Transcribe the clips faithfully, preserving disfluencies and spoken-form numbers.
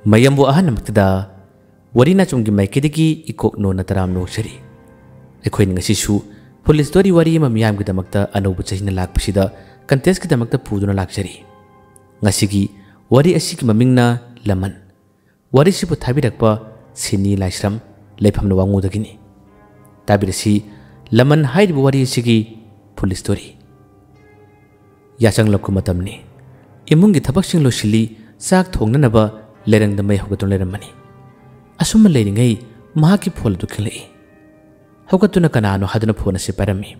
ꯃꯌꯥꯝꯕꯨ ꯑꯍꯥꯟꯕꯃꯛꯇꯗ ꯋꯥꯔꯤ ꯅꯥꯆꯨꯝꯒꯤ ꯃꯥꯏꯀꯩꯗꯒꯤ ꯏꯀꯣꯛ ꯅꯣꯟꯅ ꯇꯔꯥꯝꯅ ꯑꯣꯛꯆꯔꯤ꯫ ꯑꯩꯈꯣꯏꯅ ꯉꯁꯤꯁꯨ ꯐꯨꯜ ꯁ꯭ꯇꯣꯔꯤ ꯋꯥꯔꯤ ꯑꯃ ꯃꯤꯌꯥꯝꯒꯤꯗꯃꯛꯇ ꯑꯅꯧꯕ ꯆꯍꯤꯅ ꯂꯥꯛꯄꯁꯤꯗ ꯀꯟꯇꯦꯁꯀꯤꯗꯃꯛꯇ ꯄꯨꯗꯨꯅ ꯂꯥꯛꯆꯔꯤ꯫ ꯉꯁꯤꯒꯤ ꯋꯥꯔꯤ ꯑꯁꯤꯒꯤ ꯃꯃꯤꯡꯅ ꯂꯃꯟ꯫ ꯋꯥꯔꯤꯁꯤꯕꯨ ꯊꯥꯕꯤꯔꯛꯄ ꯁꯤꯅꯤ ꯂꯥꯏꯁ꯭ꯔꯝ, ꯂꯩꯐꯝꯅ ꯋꯥꯉꯨꯗꯒꯤꯅꯤ꯫ ꯇꯥꯕꯤꯔꯁꯤ ꯂꯃꯟ ꯍꯥꯏꯔꯤꯕ ꯋꯥꯔꯤ ꯑꯁꯤꯒꯤ ꯐꯨꯜ ꯁ꯭ꯇꯣꯔꯤ꯫ ꯌꯥꯆꯪꯂꯛꯄ ꯃꯇꯝꯅꯤ꯫ ꯏꯃꯨꯡꯒꯤ ꯊꯕꯛꯁꯤꯡ ꯂꯣꯏꯁꯤꯜꯂꯤ, ꯆꯥꯛ ꯊꯣꯡꯅꯅꯕ ꯂꯩꯔꯪꯗ ꯃꯩ ꯍꯧꯒꯠꯇꯨꯅ ꯂꯩꯔꯝꯕꯅꯤ꯫ ꯑꯁꯨꯝꯅ ꯂꯩꯔꯤꯉꯩ ꯃꯍꯥꯛꯀꯤ ꯐꯣꯟ ꯑꯗꯨ ꯈꯤꯡꯂꯛꯏ꯫ ꯍꯧꯒꯠꯇꯨꯅ ꯀꯅꯥꯅꯣ ꯍꯥꯏꯗꯨꯅ ꯐꯣꯟ ꯑꯁꯤ ꯄꯥꯏꯔꯝꯃꯤ꯫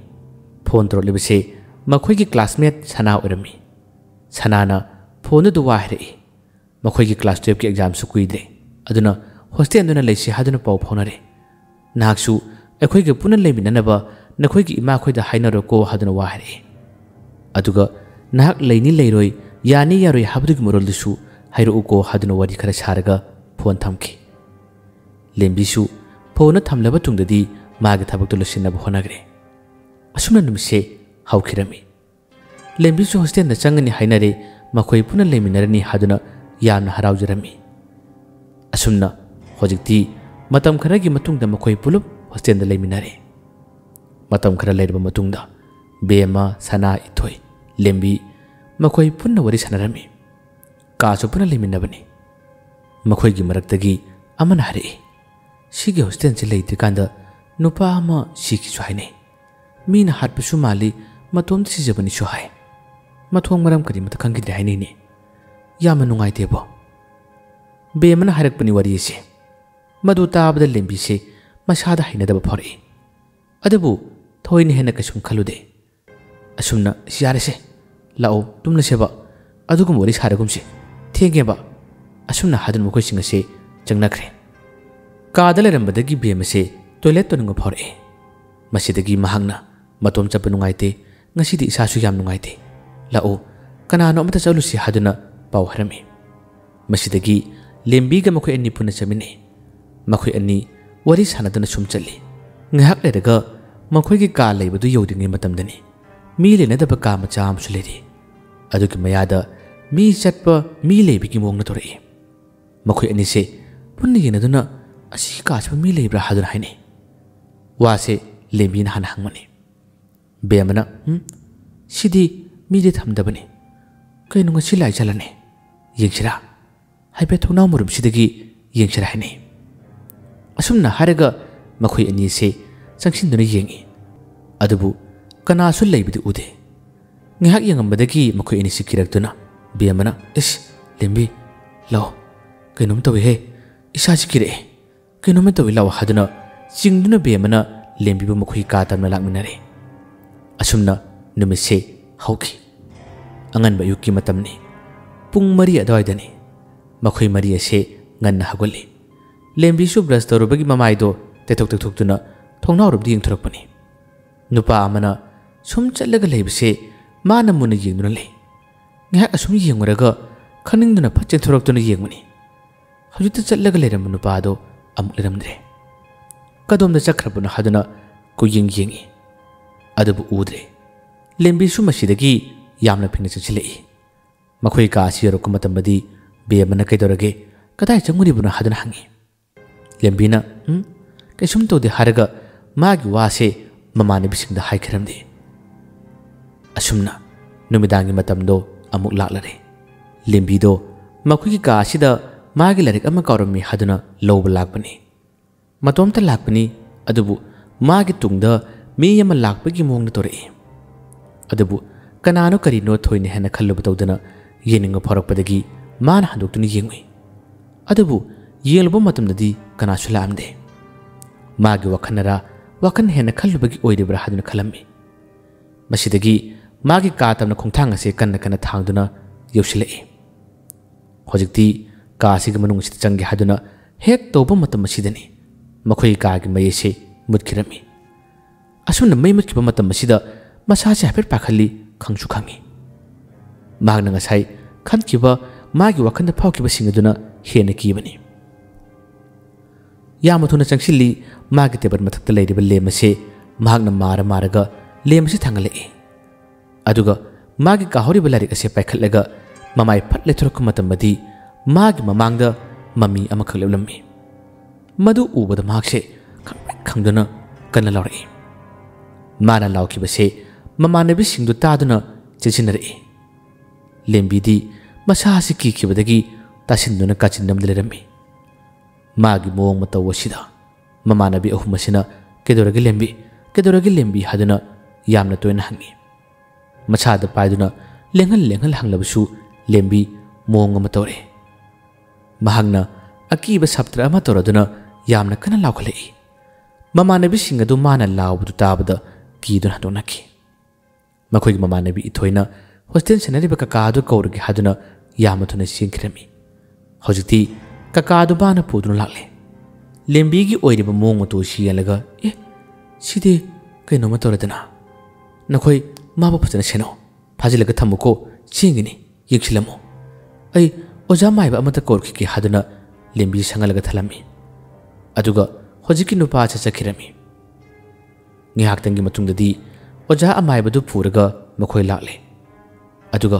ꯐꯣꯟ ꯇꯧꯔꯛꯂꯤꯕꯁꯤ ꯃꯈꯣꯏꯒꯤ ꯀ꯭ꯂꯥꯁꯃꯦꯠ ꯁꯅꯥ ꯑꯣꯏꯔꯝꯃꯤ꯫ ꯁꯅꯥꯅ ꯐꯣꯟ ꯑꯗꯨ ꯋꯥ ꯍꯥꯏꯔꯛꯏ꯫ ꯃꯈꯣꯏꯒꯤ ꯀ꯭ꯂꯥꯁ ꯇꯨꯌꯦꯜꯐꯀꯤ ꯑꯦꯛꯖꯥꯝꯁꯨ ꯀꯨꯏꯗ꯭ꯔꯦ, ꯑꯗꯨꯅ ꯍꯣꯁꯇꯦꯜꯗꯨꯅ ꯂꯩꯁꯤ ꯍꯥꯏꯗꯨꯅ ꯄꯥꯎ ꯐꯥꯎꯅꯔꯦ꯫ ꯅꯍꯥꯛꯁꯨ ꯑꯩꯈꯣꯏꯒ ꯄꯨꯟꯅ ꯂꯩꯃꯤꯟꯅꯅꯕ ꯅꯈꯣꯏꯒꯤ ꯏꯃꯥꯈꯣꯏꯗ ꯍꯥꯏꯅꯔꯣꯀꯣ ꯍꯥꯏꯗꯨꯅ ꯋꯥ ꯍꯥꯏꯔꯛꯏ꯫ ꯑꯗꯨꯒ ꯅꯍꯥꯛ ꯂꯩꯅꯤ ꯂꯩꯔꯣꯏ, ꯌꯥꯅꯤ ꯌꯥꯔꯣꯏ ꯍꯥꯏꯕꯗꯨꯒꯤ ꯃꯔꯣꯜꯗꯨꯁꯨ ꯍꯥꯏꯔꯛꯎꯀꯣ ꯍꯥꯏꯗꯨꯅ ꯋꯥꯔꯤ ꯈꯔ ꯁꯥꯔꯒ ꯐꯣꯟ ꯊꯝꯈꯤ꯫ ꯂꯦꯝꯕꯤꯁꯨ ꯐꯣꯟꯗꯨ ꯊꯝꯂꯕ ꯇꯨꯡꯗꯗꯤ ꯃꯥꯒꯤ ꯊꯕꯛꯇꯨ ꯂꯣꯏꯁꯤꯟꯅꯕ ꯍꯣꯠꯅꯈ꯭ꯔꯦ꯫ ꯑꯁꯨꯝꯅ ꯅꯨꯃꯤꯠꯁꯦ ꯍꯧꯈꯤꯔꯝꯃꯤ꯫ ꯂꯦꯝꯕꯤꯁꯨ ꯍꯣꯁꯇꯦꯜꯗ ꯆꯪꯒꯅꯤ ꯍꯥꯏꯅꯔꯦ, ꯃꯈꯣꯏ ꯄꯨꯟꯅ ꯂꯩꯃꯤꯟꯅꯔꯅꯤ ꯍꯥꯏꯗꯨꯅ ꯌꯥꯝꯅ ꯍꯔꯥꯎꯖꯔꯝꯃꯤ꯫ ꯑꯁꯨꯝꯅ ꯍꯧꯖꯤꯛꯇꯤ ꯃꯇꯝ ꯈꯔꯒꯤ ꯃꯇꯨꯡꯗ ꯃꯈꯣꯏ ꯄꯨꯂꯞ ꯍꯣꯁꯇꯦꯜꯗ ꯂꯩꯃꯤꯟꯅꯔꯦ꯫ ꯃꯇꯝ ꯈꯔ ꯂꯩꯔꯕ ꯃꯇꯨꯡꯗ ꯕꯦꯝꯃ, ꯁꯅꯥ, ꯏꯊꯣꯏ, ꯂꯦꯝꯕꯤ ꯃꯈꯣꯏ ꯄꯨꯟꯅ ꯋꯥꯔꯤ ꯁꯥꯟꯅꯔꯝꯃꯤ꯫ ꯀꯥꯁꯨ ꯄꯨꯟꯅ ꯂꯩꯃꯤꯟꯅꯕꯅꯤ꯫ ꯃꯈꯣꯏꯒꯤ ꯃꯔꯛꯇꯒꯤ ꯑꯃꯅ ꯍꯥꯏꯔꯛꯏ, "ꯁꯤꯒꯤ ꯍꯣꯁꯇꯦꯜꯁꯤ ꯂꯩꯇ꯭ꯔꯤꯀꯥꯟꯗ ꯅꯨꯄꯥ ꯑꯃ ꯁꯤꯈꯤꯁꯨ ꯍꯥꯏꯅꯩ꯫ ꯃꯤꯅ ꯍꯥꯠꯄꯁꯨ ꯃꯥꯜꯂꯤ, ꯃꯇꯣꯝꯇ ꯁꯤꯖꯕꯅꯤꯁꯨ ꯍꯥꯏ꯫ ꯃꯊꯣꯡ ꯃꯔꯝ ꯀꯔꯤꯃꯇ ꯈꯪꯈꯤꯗ꯭ꯔꯦ ꯍꯥꯏꯅꯩꯅꯦ꯫ ꯌꯥꯝꯅ ꯅꯨꯡꯉꯥꯏꯇꯦꯕꯣ꯫" ꯕꯦꯝꯃꯅ ꯍꯥꯏꯔꯛꯄꯅꯤ ꯋꯥꯔꯤ ꯑꯁꯤ꯫ ꯃꯗꯨ ꯇꯥꯕꯗ ꯂꯦꯝꯕꯤꯁꯦ ꯃꯁꯥꯗ ꯍꯩꯅꯗꯕ ꯐꯥꯎꯔꯛꯏ꯫ ꯑꯗꯨꯕꯨ ꯊꯣꯏꯅ ꯍꯦꯟꯅ ꯀꯩꯁꯨꯝ ꯈꯜꯂꯨꯗꯦ꯫ ꯑꯁꯨꯝꯅ, "ꯌꯥꯔꯦꯁꯦ, ꯂꯥꯛꯑꯣ, ꯇꯨꯝꯂꯁꯦꯕ, ꯑꯗꯨꯒꯨꯝꯕ ꯋꯥꯔꯤ ꯁꯥꯔꯒꯨꯝꯁꯦ, ꯊꯦꯡꯉꯦꯕ"꯫ ꯑꯁꯨꯝꯅ ꯍꯥꯏꯗꯨꯅ ꯃꯈꯣꯏꯁꯤꯡ ꯑꯁꯦ ꯆꯪꯅꯈ꯭ꯔꯦ꯫ ꯀꯥꯗ ꯂꯩꯔꯝꯕꯗꯒꯤ ꯕꯦꯝ ꯑꯁꯦ ꯇꯣꯏꯂꯦꯠ ꯇꯧꯅꯤꯡꯕ ꯐꯥꯎꯔꯛꯑꯦ꯫ ꯃꯁꯤꯗꯒꯤ ꯃꯍꯥꯛꯅ, "ꯃꯇꯣꯝ ꯆꯠꯄ ꯅꯨꯡꯉꯥꯏꯇꯦ, ꯉꯁꯤꯗꯤ ꯏꯁꯥꯁꯨ ꯌꯥꯝ ꯅꯨꯡꯉꯥꯏꯇꯦ, ꯂꯥꯛꯑꯣ, ꯀꯅꯥꯅꯣ ꯑꯃꯇ ꯆꯠꯂꯨꯁꯤ" ꯍꯥꯏꯗꯨꯅ ꯄꯥꯎ ꯍꯥꯏꯔꯝꯃꯤ꯫ ꯃꯁꯤꯗꯒꯤ ꯂꯦꯝꯕꯤꯒ ꯃꯈꯣꯏ ꯑꯅꯤ ꯄꯨꯟꯅ ꯆꯠꯃꯤꯟꯅꯩ꯫ ꯃꯈꯣꯏ ꯑꯅꯤ ꯋꯥꯔꯤ ꯁꯥꯟꯅꯗꯨꯅ ꯁꯨꯝ ꯆꯠꯂꯤ꯫ ꯉꯥꯏꯍꯥꯛ ꯂꯩꯔꯒ ꯃꯈꯣꯏꯒꯤ ꯀꯥ ꯂꯩꯕꯗꯨ ꯌꯧꯗ꯭ꯔꯤꯉꯩ ꯃꯇꯝꯗꯅꯤ ꯃꯤ ꯂꯩꯅꯗꯕ ꯀꯥ ꯃꯆꯥ ꯑꯃꯁꯨ ꯂꯩꯔꯤ꯫ ꯑꯗꯨꯒꯤ ꯃꯌꯥꯗ ꯃꯤ ꯆꯠꯄ, ꯃꯤ ꯂꯩꯕꯒꯤ ꯃꯑꯣꯡꯗ ꯇꯧꯔꯛꯏ꯫ ꯃꯈꯣꯏ ꯑꯅꯤꯁꯦ ꯄꯨꯟꯅ ꯌꯦꯡꯅꯗꯨꯅ, "ꯑꯁꯤꯒꯤ ꯀꯥꯁꯤꯕꯨ ꯃꯤ ꯂꯩꯕ꯭ꯔꯥ?" ꯍꯥꯏꯗꯨꯅ ꯍꯥꯏꯅꯩ꯫ ꯋꯥꯁꯦ ꯂꯦꯝꯕꯤꯅ ꯍꯥꯟꯅ ꯍꯪꯕꯅꯤ꯫ ꯕꯦꯝꯃꯅ, "ꯎꯝ, ꯁꯤꯗꯤ ꯃꯤꯗꯤ ꯊꯝꯗꯕꯅꯤ꯫ ꯀꯩꯅꯣ, ꯉꯁꯤ ꯂꯥꯛꯏ ꯖꯥꯠꯂꯅꯦ? ꯌꯦꯡꯁꯤꯔꯥ? ꯍꯥꯏꯐꯦꯠ ꯊꯣꯡꯅꯥꯎ ꯃꯔꯨꯝꯁꯤꯗꯒꯤ ꯌꯦꯡꯁꯤꯔꯥ" ꯍꯥꯏꯅꯩ꯫ ꯑꯁꯨꯝꯅ ꯍꯥꯏꯔꯒ ꯃꯈꯣꯏ ꯑꯅꯤꯁꯦ ꯆꯪꯁꯤꯟꯗꯨꯅ ꯌꯦꯡꯉꯤ꯫ ꯑꯗꯨꯕꯨ ꯀꯅꯥꯁꯨ ꯂꯩꯕꯗꯤ ꯎꯗꯦ꯫ ꯉꯥꯏꯍꯥꯛ ꯌꯦꯡꯉꯝꯕꯗꯒꯤ ꯃꯈꯣꯏ ꯑꯅꯤꯁꯤ ꯀꯤꯔꯛꯇꯨꯅ ꯕꯦꯝꯃꯅ, "ꯏꯁ, ꯂꯦꯝꯕꯤ, ꯂꯥꯛꯑꯣ, ꯀꯩꯅꯣꯝ ꯇꯧꯏꯍꯦ, ꯏꯁꯥꯁꯤ ꯀꯤꯔꯛꯑꯦ, ꯀꯩꯅꯣꯝꯃ ꯇꯧꯏ, ꯂꯥꯛꯑꯣ" ꯍꯥꯏꯗꯨꯅ ꯆꯤꯡꯗꯨꯅ ꯕꯦꯝꯃꯅ ꯂꯦꯝꯕꯤꯕꯨ ꯃꯈꯣꯏ ꯀꯥ ꯇꯝꯅ ꯂꯥꯛꯃꯤꯟꯅꯔꯦ꯫ ꯑꯁꯨꯝꯅ ꯅꯨꯃꯤꯠꯁꯦ ꯍꯧꯈꯤ꯫ ꯑꯉꯟꯕ ꯑꯌꯨꯛꯀꯤ ꯃꯇꯝꯅꯤ꯫ ꯄꯨꯡ ꯃꯔꯤ ꯑꯗꯨꯋꯥꯏꯗꯅꯤ꯫ ꯃꯈꯣꯏ ꯃꯔꯤ ꯑꯁꯦ ꯉꯟꯅ ꯍꯧꯒꯠꯂꯤ꯫ ꯂꯦꯝꯕꯤꯁꯨ ꯕ꯭ꯔꯁ ꯇꯧꯔꯨꯕꯒꯤ ꯃꯃꯥꯏꯗꯣ ꯇꯩꯊꯣꯛ ꯇꯩꯊꯣꯛꯇꯨꯅ ꯊꯣꯡꯅꯥꯎꯔꯣꯝꯗ ꯌꯦꯡꯊꯣꯔꯛꯄꯅꯤ꯫ ꯅꯨꯄꯥ ꯑꯃꯅ ꯁꯨꯝ ꯆꯠꯂꯒ ꯂꯩꯕꯁꯦ ꯃꯥꯅ ꯃꯨꯟꯅ ꯌꯦꯡꯗꯨꯅ ꯂꯩ꯫ ꯉꯥꯏꯍꯥꯛ ꯑꯁꯨꯝ ꯌꯦꯡꯉꯨꯔꯒ ꯈꯪꯅꯤꯡꯗꯨꯅ ꯐꯠ ꯆꯦꯟꯊꯣꯔꯛꯇꯨꯅ ꯌꯦꯡꯕꯅꯤ꯫ ꯍꯧꯖꯤꯛꯇ ꯆꯠꯂꯒ ꯂꯩꯔꯝꯕ ꯅꯨꯄꯥꯗꯣ ꯑꯃꯨꯛ ꯂꯩꯔꯝꯗ꯭ꯔꯦ꯫ ꯀꯗꯣꯝꯗ ꯆꯠꯈ꯭ꯔꯕꯅꯣ ꯍꯥꯏꯗꯨꯅ ꯀꯣꯏꯌꯦꯡ ꯌꯦꯡꯉꯤ꯫ ꯑꯗꯨꯕꯨ ꯎꯗ꯭ꯔꯦ꯫ ꯂꯦꯝꯕꯤꯁꯨ ꯃꯁꯤꯗꯒꯤ ꯌꯥꯝꯅ ꯐꯤꯡꯅ ꯆꯪꯁꯤꯜꯂꯛꯏ꯫ ꯃꯈꯣꯏ ꯀꯥ ꯑꯁꯤ ꯌꯧꯔꯛꯄ ꯃꯇꯝꯗꯗꯤ ꯕꯦꯝꯃꯅ "ꯀꯩꯗꯧꯔꯒꯦ? ꯀꯗꯥꯏ ꯆꯪꯉꯨꯔꯤꯕꯅꯣ?" ꯍꯥꯏꯗꯨꯅ ꯍꯪꯉꯤ꯫ ꯂꯦꯝꯕꯤꯅ, "ꯎꯝ, ꯀꯩꯁꯨꯝ ꯇꯧꯗꯦ" ꯍꯥꯏꯔꯒ ꯃꯥꯒꯤ ꯋꯥꯁꯦ ꯃꯃꯥꯟꯅꯕꯤꯁꯤꯡꯗ ꯍꯥꯏꯈꯤꯔꯝꯗꯦ꯫ ꯑꯁꯨꯝꯅ ꯅꯨꯃꯤꯗꯥꯡꯒꯤ ꯃꯇꯝꯗꯣ ꯑꯃꯨꯛ ꯂꯥꯛꯂꯔꯦ꯫ ꯂꯦꯝꯕꯤꯗꯣ ꯃꯈꯣꯏꯒꯤ ꯀꯥ ꯑꯁꯤꯗ ꯃꯥꯒꯤ ꯂꯥꯏꯔꯤꯛ ꯑꯃ ꯀꯥꯎꯔꯝꯃꯤ ꯍꯥꯏꯗꯨꯅ ꯂꯧꯕ ꯂꯥꯛꯄꯅꯤ꯫ ꯃꯇꯣꯝꯇ ꯂꯥꯛꯄꯅꯤ, ꯑꯗꯨꯕꯨ ꯃꯥꯒꯤ ꯇꯨꯡꯗ ꯃꯤ ꯑꯃ ꯂꯥꯛꯄꯒꯤ ꯃꯑꯣꯡꯗ ꯇꯧꯔꯛꯏ꯫ ꯑꯗꯨꯕꯨ ꯀꯅꯥꯅꯣ ꯀꯔꯤꯅꯣ ꯊꯣꯏꯅ ꯍꯦꯟꯅ ꯈꯜꯂꯨꯕ ꯇꯧꯗꯅ ꯌꯦꯡꯅꯤꯡꯕ ꯐꯥꯎꯔꯛꯄꯗꯒꯤ ꯃꯥꯅ ꯍꯟꯗꯣꯛꯇꯨꯅ ꯌꯦꯡꯉꯨꯏ꯫ ꯑꯗꯨꯕꯨ ꯌꯦꯡꯂꯨꯕ ꯃꯇꯝꯗꯗꯤ ꯀꯅꯥꯁꯨ ꯂꯥꯛꯑꯝꯗꯦ꯫ ꯃꯥꯒꯤ ꯋꯥꯈꯜꯅꯔꯥ, ꯋꯥꯈꯜ ꯍꯦꯟꯅ ꯈꯜꯂꯨꯕꯒꯤ ꯑꯣꯏꯔꯤꯕ꯭ꯔꯥ ꯍꯥꯏꯗꯨꯅ ꯈꯜꯂꯝꯃꯤ꯫ ꯃꯁꯤꯗꯒꯤ ꯃꯥꯒꯤ ꯀꯥ ꯇꯝꯅ ꯈꯣꯡꯊꯥꯡ ꯑꯁꯦ ꯀꯟꯅ ꯀꯟꯅ ꯊꯥꯡꯗꯨꯅ ꯌꯧꯁꯤꯜꯂꯛꯏ꯫ ꯍꯧꯖꯤꯛꯇꯤ ꯀꯥ ꯑꯁꯤꯒꯤ ꯃꯅꯨꯡ ꯑꯁꯤꯗ ꯆꯪꯒꯦ ꯍꯥꯏꯗꯨꯅ ꯍꯦꯛ ꯇꯧꯕ ꯃꯇꯝ ꯑꯁꯤꯗꯅꯤ ꯃꯈꯣꯏꯒꯤ ꯀꯥꯒꯤ ꯃꯩ ꯑꯁꯦ ꯃꯨꯠꯈꯤꯔꯝꯃꯤ꯫ ꯑꯁꯨꯝꯅ ꯃꯩ ꯃꯨꯠꯈꯤꯕ ꯃꯇꯝ ꯑꯁꯤꯗ ꯃꯁꯥꯁꯦ ꯍꯥꯏꯐꯦꯠ ꯄꯥꯈꯠꯂꯤ, ꯈꯪꯁꯨ ꯈꯪꯉꯤ꯫ ꯃꯍꯥꯛꯅ ꯉꯁꯥꯏ ꯈꯟꯈꯤꯕ, ꯃꯥꯒꯤ ꯋꯥꯈꯜꯗ ꯐꯥꯎꯈꯤꯕꯁꯤꯡ ꯑꯗꯨꯅ ꯍꯦꯟꯅ ꯀꯤꯕꯅꯤ꯫ ꯌꯥꯝꯅ ꯊꯨꯅ ꯆꯪꯁꯤꯜꯂꯤ꯫ ꯃꯥꯒꯤ ꯇꯦꯕꯜ ꯃꯊꯛꯇ ꯂꯩꯔꯤꯕ ꯂꯦꯝ ꯑꯁꯦ ꯃꯍꯥꯛꯅ ꯃꯥꯔ ꯃꯥꯔꯒ ꯂꯦꯝ ꯑꯁꯤ ꯊꯥꯡꯒꯠꯂꯛꯏ꯫ ꯑꯗꯨꯒ ꯃꯥꯒꯤ ꯀꯥꯍꯧꯔꯤꯕ ꯂꯥꯏꯔꯤꯛ ꯑꯁꯦ ꯄꯥꯏꯈꯠꯂꯒ ꯃꯃꯥꯏ ꯐꯠ ꯂꯩꯊꯣꯔꯛꯄ ꯃꯇꯝꯗꯗꯤ ꯃꯥꯒꯤ ꯃꯃꯥꯡꯗ ꯃꯃꯤ ꯑꯃꯈꯛ ꯂꯦꯞꯂꯝꯃꯤ꯫ ꯃꯗꯨ ꯎꯕꯗ ꯃꯍꯥꯛꯁꯦ ꯈꯪꯄ꯭ꯔꯦꯛ ꯈꯪꯗꯨꯅ ꯀꯟꯅ ꯂꯥꯎꯔꯛꯏ꯫ ꯃꯥꯅ ꯂꯥꯎꯈꯤꯕꯁꯦ ꯃꯃꯥꯟꯅꯕꯤꯁꯤꯡꯗꯨ ꯇꯥꯗꯨꯅ ꯆꯦꯟꯁꯤꯟꯅꯔꯛꯏ꯫ ꯂꯦꯝꯕꯤꯗꯤ ꯃꯁꯥ ꯑꯁꯤ ꯀꯤꯈꯤꯕꯗꯒꯤ ꯇꯥꯁꯤꯟꯗꯨꯅ ꯀꯥꯆꯤꯟ ꯑꯃꯗ ꯂꯩꯔꯝꯃꯤ꯫ ꯃꯥꯒꯤ ꯃꯑꯣꯡ ꯃꯇꯧ ꯑꯁꯤꯗ ꯃꯃꯥꯟꯅꯕꯤ ꯑꯍꯨꯝ ꯑꯁꯤꯅ "ꯀꯩꯗꯧꯔꯒꯦ ꯂꯦꯝꯕꯤ? ꯀꯩꯗꯧꯔꯒꯦ ꯂꯦꯝꯕꯤ?" ꯍꯥꯏꯗꯨꯅ ꯌꯥꯝꯅ ꯇꯣꯏꯅ ꯍꯪꯉꯤ꯫ ꯃꯁꯥꯗ ꯄꯥꯏꯗꯨꯅ ꯂꯦꯡꯍꯜ ꯂꯦꯡꯍꯜ ꯍꯪꯂꯕꯁꯨ ꯂꯦꯝꯕꯤ ꯃꯑꯣꯡ ꯑꯃ ꯇꯧꯔꯦ꯫ ꯃꯍꯥꯛꯅ ꯑꯀꯤꯕ ꯁꯞꯇ꯭ꯔ ꯑꯃ ꯇꯧꯔꯗꯨꯅ ꯌꯥꯝꯅ ꯀꯟꯅ ꯂꯥꯎꯈꯠꯂꯛꯏ꯫ ꯃꯃꯥꯟꯅꯕꯤꯁꯤꯡ ꯑꯗꯨ ꯃꯥꯅ ꯂꯥꯎꯕꯗꯨ ꯇꯥꯕꯗ ꯀꯤꯗꯨꯅ ꯍꯟꯗꯣꯛꯅꯈꯤ꯫ ꯃꯈꯣꯏꯒꯤ ꯃꯃꯥꯟꯅꯕꯤ ꯏꯊꯣꯏꯅ ꯍꯣꯁꯇꯦꯜ ꯁꯦꯟꯅꯔꯤꯕ ꯀꯀꯥ ꯑꯗꯨ ꯀꯧꯔꯒꯦ ꯍꯥꯏꯗꯨꯅ ꯌꯥꯝꯅ ꯊꯨꯅ ꯆꯦꯟꯈꯤꯔꯝꯃꯤ꯫ ꯍꯧꯖꯤꯛꯇꯤ ꯀꯀꯥ ꯑꯗꯨ ꯃꯥꯅ ꯄꯨꯗꯨꯅ ꯂꯥꯛꯂꯦ꯫ ꯂꯦꯝꯕꯤꯒꯤ ꯑꯣꯏꯔꯤꯕ ꯃꯑꯣꯡ ꯃꯇꯧ ꯑꯁꯤ ꯌꯦꯡꯂꯒ, "ꯑꯦ, ꯁꯤꯗꯤ ꯀꯩꯅꯣꯝꯃ ꯇꯧꯔꯗꯅ? ꯅꯈꯣꯏ ꯃꯥꯕꯨ ꯐꯖꯅ ꯁꯦꯟꯅꯧ, ꯐꯥꯖꯤꯜꯂꯒ ꯊꯝꯃꯨꯀꯣ, ꯆꯦꯟꯒꯅꯤ, ꯌꯦꯡꯁꯤꯜꯂꯝꯃꯨ꯫ ꯑꯩ ꯑꯣꯖꯥ ꯃꯥꯏꯕ ꯑꯃꯠꯇ ꯀꯧꯔꯛꯈꯤꯒꯦ" ꯍꯥꯏꯗꯨꯅ ꯂꯦꯝꯕꯤ ꯁꯪꯍꯜꯂꯒ ꯊꯜꯂꯝꯃꯤ꯫ ꯑꯗꯨꯒ ꯍꯧꯖꯤꯛꯀꯤ ꯅꯨꯄꯥ ꯑꯁꯤ ꯆꯠꯈꯤꯔꯝꯃꯤ꯫ ꯉꯥꯏꯍꯥꯛꯇꯪꯒꯤ ꯃꯇꯨꯡꯗꯗꯤ ꯑꯣꯖꯥ ꯑꯃꯥꯏꯕꯗꯨ ꯄꯨꯔꯒ ꯃꯈꯣꯏ ꯂꯥꯛꯂꯦ꯫ ꯑꯗꯨꯒ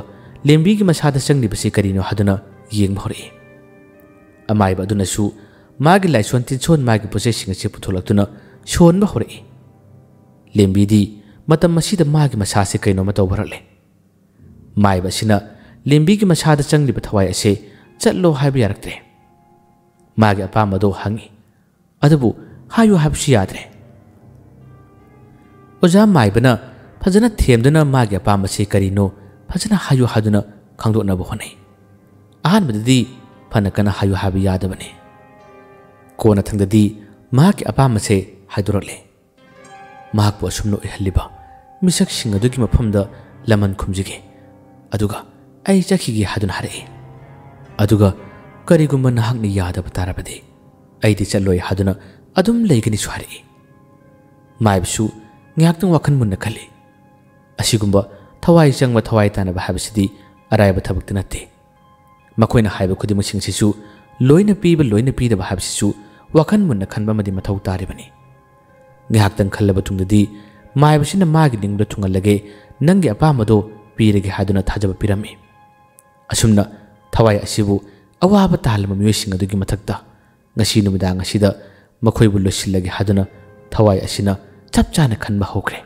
ꯂꯦꯝꯕꯤꯒꯤ ꯃꯁꯥꯗ ꯆꯪꯂꯤꯕꯁꯤ ꯀꯔꯤꯅꯣ ꯍꯥꯏꯗꯨꯅ ꯌꯦꯡꯕ ꯍꯧꯔꯛꯏ꯫ ꯑꯃꯥꯏꯕ ꯑꯗꯨꯅꯁꯨ ꯃꯥꯒꯤ ꯂꯥꯏꯁꯣꯟ ꯇꯤꯟꯁꯣꯟ ꯃꯥꯒꯤ ꯄꯣꯠꯆꯩꯁꯤꯡ ꯑꯁꯤ ꯄꯨꯊꯣꯛꯂꯛꯇꯨꯅ ꯁꯣꯟꯕ ꯍꯧꯔꯛꯏ꯫ ꯂꯦꯝꯕꯤꯗꯤ ꯃꯇꯝ ꯑꯁꯤꯗ ꯃꯥꯒꯤ ꯃꯁꯥꯁꯦ ꯀꯩꯅꯣꯝꯃ ꯇꯧꯕ ꯍꯧꯔꯛꯂꯦ꯫ ꯃꯥꯏꯕ ꯑꯁꯤꯅ ꯂꯦꯝꯕꯤꯒꯤ ꯃꯁꯥꯗ ꯆꯪꯂꯤꯕ ꯊꯋꯥꯏ ꯑꯁꯦ ꯆꯠꯂꯣ ꯍꯥꯏꯕ ꯌꯥꯔꯛꯇ꯭ꯔꯦ꯫ ꯃꯥꯒꯤ ꯑꯄꯥꯝꯕꯗꯣ ꯍꯪꯉꯤ꯫ ꯑꯗꯨꯕꯨ ꯍꯥꯏꯌꯨ ꯍꯥꯏꯕꯁꯨ ꯌꯥꯗ꯭ꯔꯦ꯫ ꯑꯣꯖꯥ ꯃꯥꯏꯕꯅ ꯐꯖꯅ ꯊꯦꯝꯗꯨꯅ ꯃꯥꯒꯤ ꯑꯄꯥꯝꯕꯁꯤ ꯀꯔꯤꯅꯣ ꯐꯖꯅ ꯍꯥꯏꯌꯨ ꯍꯥꯏꯗꯨꯅ ꯈꯪꯗꯣꯛꯅꯕ ꯍꯣꯠꯅꯩ꯫ ꯑꯍꯥꯟꯕꯗꯗꯤ ꯐꯅ ꯀꯟꯅ ꯍꯥꯏꯌꯨ ꯍꯥꯏꯕ ꯌꯥꯗꯕꯅꯤ꯫ ꯀꯣꯟꯅꯊꯪꯗꯗꯤ ꯃꯍꯥꯛꯀꯤ ꯑꯄꯥꯝꯕꯁꯦ ꯍꯥꯏꯗꯣꯔꯛꯂꯦ꯫ ꯃꯍꯥꯛꯄꯨ ꯑꯁꯨꯝꯅ ꯑꯣꯏꯍꯜꯂꯤꯕ ꯃꯤꯁꯛꯁꯤꯡ ꯑꯗꯨꯒꯤ ꯃꯐꯝꯗ ꯂꯃꯟ ꯈꯨꯝꯖꯒꯦ, ꯑꯗꯨꯒ ꯑꯩ ꯆꯠꯈꯤꯒꯦ ꯍꯥꯏꯗꯨꯅ ꯍꯥꯏꯔꯛꯏ꯫ ꯑꯗꯨꯒ ꯀꯔꯤꯒꯨꯝꯕ ꯅꯍꯥꯛꯅ ꯌꯥꯗꯕ ꯇꯥꯔꯕꯗꯤ ꯑꯩꯗꯤ ꯆꯠꯂꯣꯏ ꯍꯥꯏꯗꯨꯅ ꯑꯗꯨꯝ ꯂꯩꯒꯅꯤꯁꯨ ꯍꯥꯏꯔꯛꯏ꯫ ꯃꯥꯏꯕꯁꯨ ꯉꯥꯏꯍꯥꯛꯇꯪ ꯋꯥꯈꯜ ꯃꯨꯟꯅ ꯈꯜꯂꯤ꯫ ꯑꯁꯤꯒꯨꯝꯕ ꯊꯋꯥꯏ ꯆꯪꯕ ꯊꯋꯥꯏ ꯇꯥꯅꯕ ꯍꯥꯏꯕꯁꯤꯗꯤ ꯑꯔꯥꯏꯕ ꯊꯕꯛꯇꯤ ꯅꯠꯇꯦ꯫ ꯃꯈꯣꯏꯅ ꯍꯥꯏꯕ ꯈꯨꯗꯤꯡꯃꯛꯁꯤꯡꯁꯤꯁꯨ ꯂꯣꯏꯅ ꯄꯤꯕ ꯂꯣꯏꯅ ꯄꯤꯗꯕ ꯍꯥꯏꯕꯁꯤꯁꯨ ꯋꯥꯈꯜ ꯃꯨꯟꯅ ꯈꯟꯕ ꯑꯃꯗꯤ ꯃꯊꯧ ꯇꯥꯔꯤꯕꯅꯤ꯫ ꯉꯥꯏꯍꯥꯛꯇꯪ ꯈꯜꯂꯕ ꯇꯨꯡꯗꯗꯤ ꯃꯥꯏꯕꯁꯤꯅ ꯃꯥꯒꯤ ꯅꯤꯡꯕꯗ ꯊꯨꯡꯍꯜꯂꯒꯦ, ꯅꯪꯒꯤ ꯑꯄꯥꯝꯕꯗꯣ ꯄꯤꯔꯒꯦ ꯍꯥꯏꯗꯨꯅ ꯊꯥꯖꯕ ꯄꯤꯔꯝꯃꯤ꯫ ꯑꯁꯨꯝꯅ ꯊꯋꯥꯏ ꯑꯁꯤꯕꯨ ꯑꯋꯥꯕ ꯇꯥꯍꯜꯂꯕ ꯃꯤꯑꯣꯏꯁꯤꯡ ꯑꯗꯨꯒꯤ ꯃꯊꯛꯇ ꯉꯁꯤ ꯅꯨꯃꯤꯗꯥꯡ ꯑꯁꯤꯗ ꯃꯈꯣꯏꯕꯨ ꯂꯣꯏꯁꯤꯜꯂꯒꯦ ꯍꯥꯏꯗꯨꯅ ꯊꯋꯥꯏ ꯑꯁꯤꯅ ꯆꯞ ꯆꯥꯅ ꯈꯟꯕ ꯍꯧꯈ꯭ꯔꯦ꯫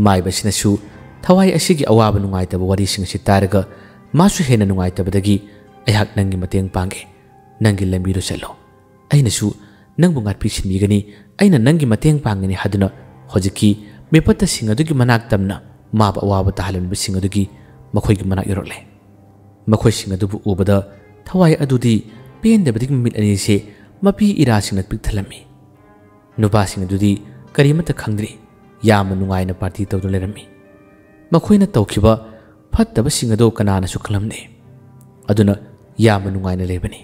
ꯃꯥꯏꯕꯁꯤꯅꯁꯨ ꯊꯋꯥꯏ ꯑꯁꯤꯒꯤ ꯑꯋꯥꯕ ꯅꯨꯡꯉꯥꯏꯇꯕ ꯋꯥꯔꯤꯁꯤꯡ ꯑꯁꯤ ꯇꯥꯔꯒ ꯃꯥꯁꯨ ꯍꯦꯟꯅ ꯅꯨꯡꯉꯥꯏꯇꯕꯗꯒꯤ, "ꯑꯩꯍꯥꯛ ꯅꯪꯒꯤ ꯃꯇꯦꯡ ꯄꯥꯡꯒꯦ, ꯅꯪꯒꯤ ꯂꯝꯕꯤꯗꯨ ꯆꯠꯂꯣ, ꯑꯩꯅꯁꯨ ꯅꯪꯕꯨ ꯉꯥꯛꯄꯤ ꯁꯤꯟꯕꯤꯒꯅꯤ, ꯑꯩꯅ ꯅꯪꯒꯤ ꯃꯇꯦꯡ ꯄꯥꯡꯒꯅꯤ" ꯍꯥꯏꯗꯨꯅ ꯍꯧꯖꯤꯛꯀꯤ ꯃꯤꯄꯠꯇꯁꯤꯡ ꯑꯗꯨꯒꯤ ꯃꯅꯥꯛ ꯇꯝꯅ ꯃꯥꯕꯨ ꯑꯋꯥꯕ ꯇꯥꯍꯜꯂꯝꯂꯤꯕꯁꯤꯡ ꯑꯗꯨꯒꯤ ꯃꯈꯣꯏꯒꯤ ꯃꯅꯥꯛ ꯌꯧꯔꯛꯂꯦ꯫ ꯃꯈꯣꯏꯁꯤꯡ ꯑꯗꯨꯕꯨ ꯎꯕꯗ ꯊꯋꯥꯏ ꯑꯗꯨꯗꯤ ꯄꯦꯟꯗꯕꯗꯒꯤ ꯃꯃꯤꯠ ꯑꯅꯤꯁꯦ ꯃꯄꯤ ꯏꯔꯥꯁꯤꯡꯅ ꯄꯤꯛ ꯊꯜꯂꯝꯃꯤ꯫ ꯅꯨꯄꯥꯁꯤꯡ ꯑꯗꯨꯗꯤ ꯀꯔꯤꯃꯠꯇ ꯈꯪꯗ꯭ꯔꯤ, ꯌꯥꯝꯅ ꯅꯨꯡꯉꯥꯏꯅ ꯄꯥꯔꯇꯤ ꯇꯧꯗꯨꯅ ꯂꯩꯔꯝꯃꯤ꯫ ꯃꯈꯣꯏꯅ ꯇꯧꯈꯤꯕ ꯐꯠꯇꯕꯁꯤꯡ ꯑꯗꯨ ꯀꯅꯥꯅꯁꯨ ꯈꯪꯂꯝꯗꯦ꯫ ꯑꯗꯨꯅ ꯌꯥꯝꯅ ꯅꯨꯡꯉꯥꯏꯅ ꯂꯩꯕꯅꯤ꯫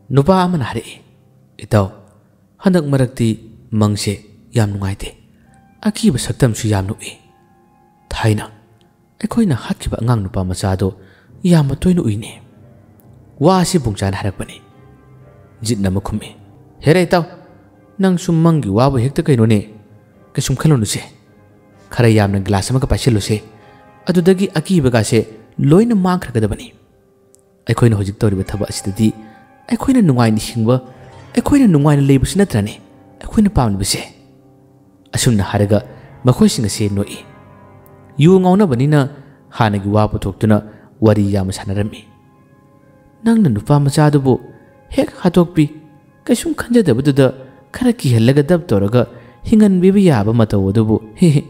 ꯅꯨꯄꯥ ꯑꯃꯅ ꯍꯥꯏꯔꯛꯏ, "ꯏꯇꯥꯎ, ꯍꯟꯗꯛ ꯃꯔꯛꯇꯤ ꯃꯪꯁꯦ ꯌꯥꯝ ꯅꯨꯡꯉꯥꯏꯇꯦ꯫ ꯑꯀꯤꯕ ꯁꯛꯇꯝꯁꯨ ꯌꯥꯝꯅ ꯎꯏ꯫ ꯊꯥꯏꯅ ꯑꯩꯈꯣꯏꯅ ꯍꯥꯠꯈꯤꯕ ꯑꯉꯥꯡ ꯅꯨꯄꯥ ꯃꯆꯥꯗꯣ ꯌꯥꯝꯅ ꯇꯣꯏꯅ ꯎꯏꯅꯦ꯫" ꯋꯥ ꯑꯁꯤ ꯕꯨꯡꯆꯥꯅ ꯍꯥꯏꯔꯛꯄꯅꯤ꯫ ꯖꯤꯠꯅ ꯑꯃ ꯈꯨꯝꯃꯤ, "ꯍꯦꯔꯥ ꯏꯇꯥꯎ, ꯅꯪꯁꯨ ꯃꯪꯒꯤ ꯋꯥꯕꯨ ꯍꯦꯛꯇ ꯀꯩꯅꯣꯅꯦ? ꯀꯩꯁꯨꯝ ꯈꯜꯂꯨꯅꯨꯁꯦ꯫ ꯈꯔ ꯌꯥꯝꯅ ꯒꯤꯂꯥꯁ ꯑꯃꯒ ꯄꯥꯏꯁꯤꯜꯂꯨꯁꯦ꯫ ꯑꯗꯨꯗꯒꯤ ꯑꯀꯤꯕꯒꯥꯁꯦ ꯂꯣꯏꯅ ꯃꯥꯡꯈ꯭ꯔꯒꯗꯕꯅꯤ꯫ ꯑꯩꯈꯣꯏꯅ ꯍꯧꯖꯤꯛ ꯇꯧꯔꯤꯕ ꯊꯕꯛ ꯑꯁꯤꯗꯗꯤ ꯑꯩꯈꯣꯏꯅ ꯅꯨꯡꯉꯥꯏꯅ ꯍꯤꯡꯕ, ꯑꯩꯈꯣꯏꯅ ꯅꯨꯡꯉꯥꯏꯅ ꯂꯩꯕꯁꯤ ꯅꯠꯇ꯭ꯔꯅꯦ ꯑꯩꯈꯣꯏꯅ ꯄꯥꯝꯂꯤꯕꯁꯦ?" ꯑꯁꯨꯝꯅ ꯍꯥꯏꯔꯒ ꯃꯈꯣꯏꯁꯤꯡ ꯑꯁꯤ ꯅꯣꯛꯏ꯫ ꯌꯨ ꯉꯥꯎꯅꯕꯅꯤꯅ ꯍꯥꯟꯅꯒꯤ ꯋꯥ ꯄꯨꯊꯣꯛꯇꯨꯅ ꯋꯥꯔꯤ ꯌꯥꯝꯅ ꯁꯥꯟꯅꯔꯝꯃꯤ꯫ "ꯅꯪꯅ ꯅꯨꯄꯥ ꯃꯆꯥꯗꯨꯕꯨ ꯍꯦꯛ ꯍꯥꯠꯇꯣꯛꯄꯤ, ꯀꯩꯁꯨꯝ ꯈꯟꯖꯗꯕꯗꯨꯗ ꯈꯔ ꯀꯤꯍꯜꯂꯒ ꯗꯞ ꯇꯧꯔꯒ ꯍꯤꯡꯍꯟꯕꯤꯕ ꯌꯥꯕ ꯃꯇꯧ ꯑꯗꯨꯕꯨ, ꯍꯦ ꯍꯦ,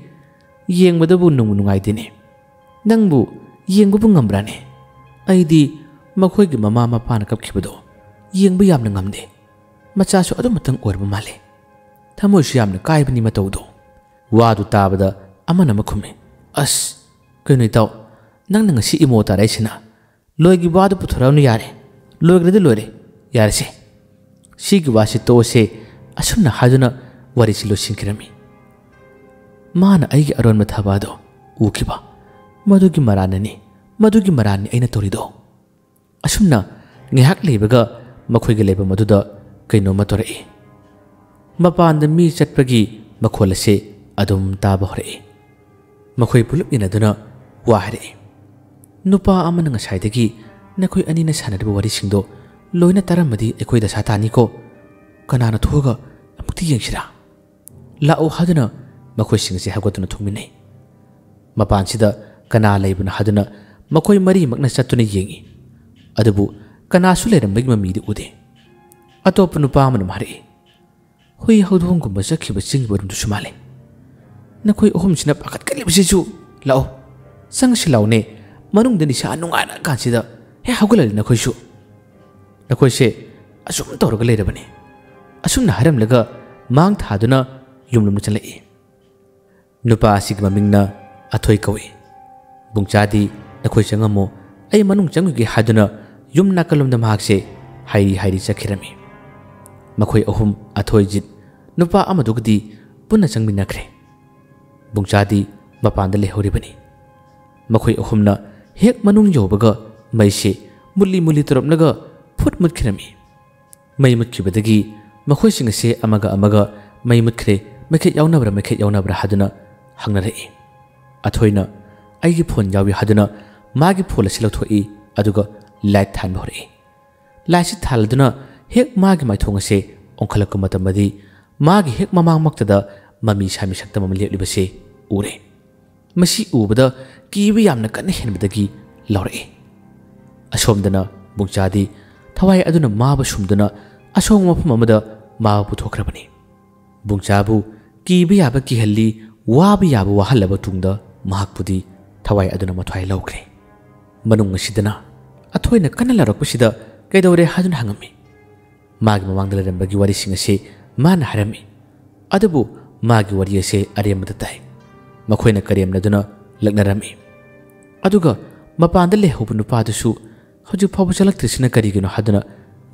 ꯌꯦꯡꯕꯗꯕꯨ ꯅꯨꯡꯕꯨ ꯅꯨꯡꯉꯥꯏꯇꯦꯅꯦ꯫ ꯅꯪꯕꯨ ꯌꯦꯡꯕꯕꯨ ꯉꯝꯕ꯭ꯔꯥꯅꯦ? ꯑꯩꯗꯤ ꯃꯈꯣꯏꯒꯤ ꯃꯃꯥ ꯃꯄꯥꯅ ꯀꯞꯈꯤꯕꯗꯣ ꯌꯦꯡꯕ ꯌꯥꯝꯅ ꯉꯝꯗꯦ꯫ ꯃꯆꯥꯁꯨ ꯑꯗꯨꯃꯇꯪ ꯑꯣꯏꯔꯕ ꯃꯥꯜꯂꯦ꯫ ꯊꯃꯣꯏꯁꯨ ꯌꯥꯝꯅ ꯀꯥꯏꯕꯅꯤ ꯃꯇꯧꯗꯣ꯫" ꯋꯥꯗꯨ ꯇꯥꯕꯗ ꯑꯃꯅ ꯑꯃ ꯈꯨꯝꯃꯤ, "ꯑꯁ, ꯀꯩꯅꯣ ꯏꯇꯥꯎ, ꯅꯪꯅ ꯉꯁꯤ ꯏꯃꯣ ꯇꯥꯔꯛꯏꯁꯤꯅ? ꯂꯣꯏꯒꯤ ꯋꯥꯗꯨ ꯄꯨꯊꯣꯔꯛꯑꯅꯨ ꯌꯥꯔꯦ꯫ ꯂꯣꯏꯈ꯭ꯔꯗꯤ ꯂꯣꯏꯔꯦ꯫ ꯌꯥꯔꯦꯁꯦ꯫ ꯁꯤꯒꯤ ꯋꯥꯁꯤ ꯇꯣꯛꯑꯁꯦ꯫" ꯑꯁꯨꯝꯅ ꯍꯥꯏꯗꯨꯅ ꯋꯥꯔꯤꯁꯤ ꯂꯣꯏꯁꯤꯟꯈꯤꯔꯝꯃꯤ꯫ ꯃꯥꯅ ꯑꯩꯒꯤ ꯑꯔꯣꯟꯕ ꯊꯕꯛ ꯑꯗꯣ ꯎꯈꯤꯕ꯫ ꯃꯗꯨꯒꯤ ꯃꯔꯥꯟꯅꯅꯤ, ꯃꯗꯨꯒꯤ ꯃꯔꯥꯟꯅꯤ ꯑꯩꯅ ꯇꯧꯔꯤꯗꯣ꯫ ꯑꯁꯨꯝꯅ ꯉꯥꯏꯍꯥꯛ ꯂꯩꯕꯒ ꯃꯈꯣꯏꯒꯤ ꯂꯩꯐꯝ ꯑꯗꯨꯗ ꯀꯩꯅꯣꯝꯃ ꯇꯧꯔꯛꯏ꯫ ꯃꯄꯥꯟꯗ ꯃꯤ ꯆꯠꯄꯒꯤ ꯃꯈꯣꯜ ꯑꯁꯤ ꯑꯗꯨꯝ ꯇꯥꯕ ꯍꯧꯔꯛꯏ꯫ ꯃꯈꯣꯏ ꯄꯨꯂꯞ ꯏꯟꯅꯗꯨꯅ ꯋꯥ ꯍꯥꯏꯔꯛꯏ꯫ ꯅꯨꯄꯥ ꯑꯃꯅ ꯉꯁꯥꯏꯗꯒꯤ "ꯅꯈꯣꯏ ꯑꯅꯤꯅ ꯁꯥꯟꯅꯔꯤꯕ ꯋꯥꯔꯤꯁꯤꯡꯗꯣ ꯂꯣꯏꯅ ꯇꯥꯔꯝꯃꯗꯤ ꯑꯩꯈꯣꯏ ꯗꯁꯥ ꯇꯥꯅꯤꯀꯣ꯫ ꯀꯅꯥꯅ ꯊꯣꯛꯑꯒ ꯑꯃꯨꯛꯇ ꯌꯦꯡꯁꯤꯔꯥ?" "ꯂꯥꯛꯑꯣ" ꯍꯥꯏꯗꯨꯅ ꯃꯈꯣꯏꯁꯤꯡ ꯑꯁꯤ ꯍꯧꯒꯠꯇꯨꯅ ꯊꯣꯛꯃꯤꯟꯅꯩ꯫ ꯃꯄꯥꯟꯁꯤꯗ ꯀꯅꯥ ꯂꯩꯕꯅꯣ ꯍꯥꯏꯗꯨꯅ ꯃꯈꯣꯏ ꯃꯔꯤꯃꯛꯅ ꯆꯠꯇꯨꯅ ꯌꯦꯡꯏ꯫ ꯑꯗꯨꯕꯨ ꯀꯅꯥꯁꯨ ꯂꯩꯔꯝꯕꯒꯤ ꯃꯃꯤꯗꯤ ꯎꯗꯦ꯫ ꯑꯇꯣꯞꯄ ꯅꯨꯄꯥ ꯑꯃꯅ ꯑꯃꯨꯛ ꯍꯥꯏꯔꯛꯏ, "ꯍꯨꯏ ꯍꯧꯗꯣꯡꯒꯨꯝꯕ ꯆꯠꯈꯤꯕ ꯆꯤꯡꯒꯤ ꯃꯔꯨꯝꯗꯨꯁꯨ ꯃꯥꯜꯂꯦ꯫ ꯅꯈꯣꯏ ꯑꯍꯨꯝꯁꯤꯅ ꯄꯥꯈꯠꯀꯜꯂꯤꯕꯁꯤꯁꯨ꯫ ꯂꯥꯛꯑꯣ, ꯆꯪꯁꯤ ꯂꯥꯎꯅꯦ, ꯃꯅꯨꯡꯗ ꯅꯤꯁꯥ ꯅꯨꯡꯉꯥꯏꯔ ꯀꯥꯟꯁꯤꯗ ꯍꯦꯛ ꯍꯧꯒꯠꯂꯛꯂꯦ ꯅꯈꯣꯏꯁꯨ꯫ ꯅꯈꯣꯏꯁꯦ ꯑꯁꯨꯝ ꯇꯧꯔꯒ ꯂꯩꯔꯕꯅꯤ"꯫ ꯑꯁꯨꯝꯅ ꯍꯥꯏꯔꯝꯂꯒ ꯃꯥꯡ ꯊꯥꯗꯨꯅ ꯌꯨꯝꯂꯣꯝꯗ ꯆꯪꯂꯛꯏ꯫ ꯅꯨꯄꯥ ꯑꯁꯤꯒꯤ ꯃꯃꯤꯡꯅ ꯑꯊꯣꯏ ꯀꯧꯏ꯫ ꯕꯨꯡꯆꯥꯗꯤ "ꯅꯈꯣꯏ ꯆꯪꯉꯝꯃꯣ, ꯑꯩ ꯃꯅꯨꯡ ꯆꯪꯉꯨꯒꯦ" ꯍꯥꯏꯗꯨꯅ ꯌꯨꯝ ꯅꯥꯀꯜꯂꯣꯝꯗ ꯃꯍꯥꯛꯁꯦ ꯍꯥꯏꯔꯤ ꯍꯥꯏꯔꯤ ꯆꯠꯈꯤꯔꯝꯃꯤ꯫ ꯃꯈꯣꯏ ꯑꯍꯨꯝ, ꯑꯊꯣꯏ, ꯖꯤꯠ, ꯅꯨꯄꯥ ꯑꯃꯗꯨꯒꯗꯤ ꯄꯨꯟꯅ ꯆꯪꯃꯤꯟꯅꯈ꯭ꯔꯦ꯫ ꯕꯨꯡꯆꯥꯗꯤ ꯃꯄꯥꯟꯗ ꯂꯩꯍꯧꯔꯤꯕꯅꯤ꯫ ꯃꯈꯣꯏ ꯑꯍꯨꯝꯅ ꯍꯦꯛ ꯃꯅꯨꯡ ꯌꯧꯕꯒ ꯃꯩꯁꯦ ꯃꯨꯠꯂꯤ ꯃꯨꯠꯂꯤ ꯇꯧꯔꯝꯂꯒ ꯐꯨꯠ ꯃꯨꯠꯈꯤꯔꯝꯃꯤ꯫ ꯃꯩ ꯃꯨꯠꯈꯤꯕꯗꯒꯤ ꯃꯈꯣꯏꯁꯤꯡ ꯑꯁꯦ ꯑꯃꯒ ꯑꯃꯒ "ꯃꯩ ꯃꯨꯠꯈ꯭ꯔꯦ, ꯃꯩꯈꯦꯠ ꯌꯥꯎꯅꯕ꯭ꯔꯥ, ꯃꯩꯈꯦꯠ ꯌꯥꯎꯅꯕ꯭ꯔꯥ?" ꯍꯥꯏꯗꯨꯅ ꯍꯪꯅꯔꯛꯏ꯫ ꯑꯊꯣꯏꯅ "ꯑꯩꯒꯤ ꯐꯣꯟ ꯌꯥꯎꯏ" ꯍꯥꯏꯗꯨꯅ ꯃꯥꯒꯤ ꯐꯣꯟ ꯑꯁꯤ ꯂꯧꯊꯣꯛꯏ, ꯑꯗꯨꯒ ꯂꯥꯏꯠ ꯊꯥꯟꯕ ꯍꯧꯔꯛꯏ꯫ ꯂꯥꯏꯠꯁꯤ ꯊꯥꯜꯂꯗꯨꯅ ꯍꯦꯛ ꯃꯥꯒꯤ ꯃꯥꯏꯊꯣꯡ ꯑꯁꯦ ꯑꯣꯟꯈꯠꯂꯛꯄ ꯃꯇꯝꯗꯗꯤ ꯃꯥꯒꯤ ꯍꯦꯛ ꯃꯃꯥꯡꯃꯛꯇꯗ ꯃꯃꯤ ꯁꯥꯃꯤ ꯁꯛꯇꯝ ꯑꯃ ꯂꯦꯞꯂꯤꯕꯁꯦ ꯎꯔꯦ꯫ ꯃꯁꯤ ꯎꯕꯗ ꯀꯤꯕ ꯌꯥꯝꯅ ꯀꯟꯅ ꯍꯦꯟꯕꯗꯒꯤ ꯂꯥꯎꯔꯛꯏ꯫ ꯑꯁꯣꯝꯗꯅ ꯕꯨꯡꯆꯥꯗꯤ ꯊꯋꯥꯏ ꯑꯗꯨꯅ ꯃꯥꯕꯨ ꯁꯨꯝꯗꯨꯅ ꯑꯁꯣꯡꯕ ꯃꯐꯝ ꯑꯃꯗ ꯃꯥꯕꯨ ꯄꯨꯊꯣꯛꯈ꯭ꯔꯕꯅꯤ꯫ ꯕꯨꯡꯆꯥꯕꯨ ꯀꯤꯕ ꯌꯥꯕ ꯀꯤꯍꯜꯂꯤ, ꯋꯥꯕ ꯌꯥꯕ ꯋꯥꯍꯜꯂꯕ ꯇꯨꯡꯗ ꯃꯍꯥꯛꯄꯨꯗꯤ ꯊꯋꯥꯏ ꯑꯗꯨꯅ ꯃꯊ꯭ꯋꯥꯏ ꯂꯧꯈ꯭ꯔꯦ꯫ ꯃꯅꯨꯡ ꯑꯁꯤꯗꯅ ꯑꯊꯣꯏꯅ ꯀꯟꯅ ꯂꯥꯎꯔꯛꯄꯁꯤꯗ "ꯀꯩꯗꯧꯔꯦ?" ꯍꯥꯏꯗꯨꯅ ꯍꯪꯉꯝꯃꯤ꯫ ꯃꯥꯒꯤ ꯃꯃꯥꯡꯗ ꯂꯩꯔꯝꯕꯒꯤ ꯋꯥꯔꯤꯁꯤꯡ ꯑꯁꯤ ꯃꯥꯅ ꯍꯥꯏꯔꯝꯃꯤ꯫ ꯑꯗꯨꯕꯨ ꯃꯥꯒꯤ ꯋꯥꯔꯤ ꯑꯁꯤ ꯑꯔꯦꯝꯕꯗ ꯇꯥꯏ꯫ ꯃꯈꯣꯏꯅ ꯀꯔꯦꯝꯅꯗꯨꯅ ꯂꯛꯅꯔꯝꯃꯤ꯫ ꯑꯗꯨꯒ ꯃꯄꯥꯟꯗ ꯂꯩꯍꯧꯕ ꯅꯨꯄꯥꯗꯨꯁꯨ ꯍꯧꯖꯤꯛ ꯐꯥꯎꯕ ꯆꯠꯂꯛꯇ꯭ꯔꯤꯁꯤꯅ ꯀꯔꯤꯒꯤꯅꯣ ꯍꯥꯏꯗꯨꯅ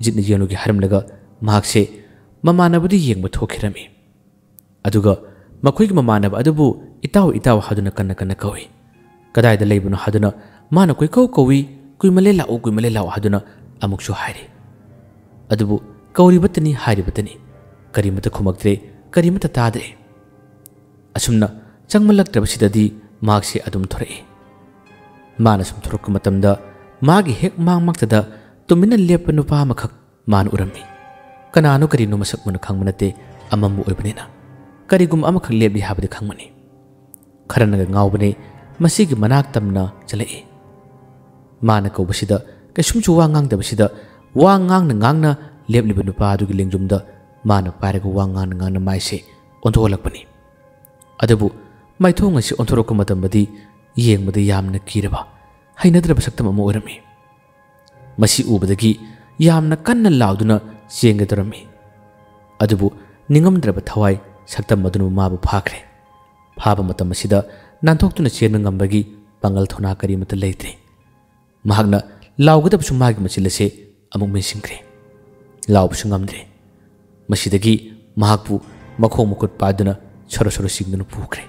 ꯖꯤꯠꯅ ꯌꯦꯡꯂꯨꯒꯦ ꯍꯥꯏꯔꯝꯂꯒ ꯃꯍꯥꯛꯁꯦ ꯃꯃꯥꯟꯅꯕꯗꯨ ꯌꯦꯡꯕ ꯊꯣꯛꯈꯤꯔꯝꯃꯤ꯫ ꯑꯗꯨꯒ ꯃꯈꯣꯏꯒꯤ ꯃꯃꯥꯟꯅꯕ ꯑꯗꯨꯕꯨ "ꯏꯇꯥꯎ, ꯏꯇꯥꯎ" ꯍꯥꯏꯗꯨꯅ ꯀꯟꯅ ꯀꯟꯅ ꯀꯧꯏ꯫ "ꯀꯗꯥꯏꯗ ꯂꯩꯕꯅꯣ?" ꯍꯥꯏꯗꯨꯅ ꯃꯥꯅ ꯀꯣꯏꯀꯧ ꯀꯧꯏ, "ꯀꯨꯏꯃꯜꯂꯦ, ꯂꯥꯛꯎ, ꯀꯨꯏꯃꯜꯂꯦ, ꯂꯥꯛꯎ" ꯍꯥꯏꯗꯨꯅ ꯑꯃꯨꯛꯁꯨ ꯍꯥꯏꯔꯤ꯫ ꯑꯗꯨꯕꯨ ꯀꯧꯔꯤꯕꯇꯅꯤ, ꯍꯥꯏꯔꯤꯕꯇꯅꯤ, ꯀꯔꯤꯃꯠꯇ ꯈꯨꯝꯃꯛꯇ꯭ꯔꯦ, ꯀꯔꯤꯃꯠꯇ ꯇꯥꯗ꯭ꯔꯦ꯫ ꯑꯁꯨꯝꯅ ꯆꯪꯃꯜꯂꯛꯇ꯭ꯔꯕꯁꯤꯗꯗꯤ ꯃꯍꯥꯛꯁꯦ ꯑꯗꯨꯝ ꯊꯣꯔꯛꯏ꯫ ꯃꯥꯅ ꯁꯨꯝ ꯊꯣꯔꯛꯄ ꯃꯇꯝꯗ ꯃꯥꯒꯤ ꯍꯦꯛ ꯃꯥꯡꯃꯛꯇꯗ ꯇꯨꯃꯤꯟꯅ ꯂꯦꯞꯄ ꯅꯨꯄꯥ ꯑꯃꯈꯛ ꯃꯥꯅ ꯎꯔꯝꯃꯤ꯫ ꯀꯅꯥꯅꯣ ꯀꯔꯤꯅꯣ ꯃꯁꯛ ꯃꯨꯟꯅ ꯈꯪꯕ ꯅꯠꯇꯦ, ꯑꯃꯝꯕ ꯑꯣꯏꯕꯅꯤꯅ꯫ ꯀꯔꯤꯒꯨꯝꯕ ꯑꯃꯈꯛ ꯂꯦꯞꯂꯤ ꯍꯥꯏꯕꯗꯤ ꯈꯪꯕꯅꯤ꯫ ꯈꯔꯅꯒ ꯉꯥꯎꯕꯅꯦ, ꯃꯁꯤꯒꯤ ꯃꯅꯥꯛ ꯇꯝꯅ ꯆꯠꯂꯛꯏ꯫ ꯃꯥꯅ ꯀꯧꯕꯁꯤꯗ ꯀꯩꯁꯨꯝꯁꯨ ꯋꯥ ꯉꯥꯡꯗꯕꯁꯤꯗ ꯋꯥ ꯉꯥꯡꯅ ꯉꯥꯡꯅ ꯂꯦꯞꯂꯤꯕ ꯅꯨꯄꯥ ꯑꯗꯨꯒꯤ ꯂꯦꯡꯖꯨꯝꯗ ꯃꯥꯅ ꯄꯥꯏꯔꯒ ꯋꯥ ꯉꯥꯡꯅ ꯉꯥꯡꯅ ꯃꯥꯏꯁꯦ ꯑꯣꯟꯊꯣꯛꯍꯜꯂꯛꯄꯅꯤ꯫ ꯑꯗꯨꯕꯨ ꯃꯥꯏꯊꯣꯡ ꯑꯁꯤ ꯑꯣꯟꯊꯣꯔꯛꯄ ꯃꯇꯝꯗꯗꯤ ꯌꯦꯡꯕꯗ ꯌꯥꯝꯅ ꯀꯤꯔꯕ, ꯍꯩꯅꯗ꯭ꯔꯕ ꯁꯛꯇꯝ ꯑꯃ ꯑꯣꯏꯔꯝꯃꯤ꯫ ꯃꯁꯤ ꯎꯕꯗꯒꯤ ꯌꯥꯝꯅ ꯀꯟꯅ ꯂꯥꯎꯗꯨꯅ ꯆꯦꯟꯒꯗꯧꯔꯝꯃꯤ꯫ ꯑꯗꯨꯕꯨ ꯅꯤꯡꯉꯝꯗ꯭ꯔꯕ ꯊꯋꯥꯏ ꯁꯛꯇꯝ ꯑꯗꯨꯅ ꯃꯥꯕꯨ ꯐꯥꯈ꯭ꯔꯦ꯫ ꯐꯥꯕ ꯃꯇꯝ ꯑꯁꯤꯗ ꯅꯥꯟꯊꯣꯛꯇꯨꯅ ꯆꯦꯟꯕ ꯉꯝꯕꯒꯤ ꯄꯥꯡꯒꯜ ꯊꯧꯅꯥ ꯀꯔꯤꯃꯠꯇ ꯂꯩꯇ꯭ꯔꯦ꯫ ꯃꯍꯥꯛꯅ ꯂꯥꯎꯒꯗꯕꯁꯨ ꯃꯥꯒꯤ ꯃꯆꯤꯜ ꯑꯁꯦ ꯑꯃꯨꯛ ꯃꯦꯟꯁꯤꯟꯈ꯭ꯔꯦ꯫ ꯂꯥꯎꯕꯁꯨ ꯉꯝꯗ꯭ꯔꯦ꯫ ꯃꯁꯤꯗꯒꯤ ꯃꯍꯥꯛꯄꯨ ꯃꯈꯣꯡ ꯃꯈꯨꯠ ꯄꯥꯏꯗꯨꯅ ꯁꯣꯔꯣ ꯁꯣꯔꯣ ꯆꯤꯡꯗꯨꯅ ꯄꯨꯈ꯭ꯔꯦ꯫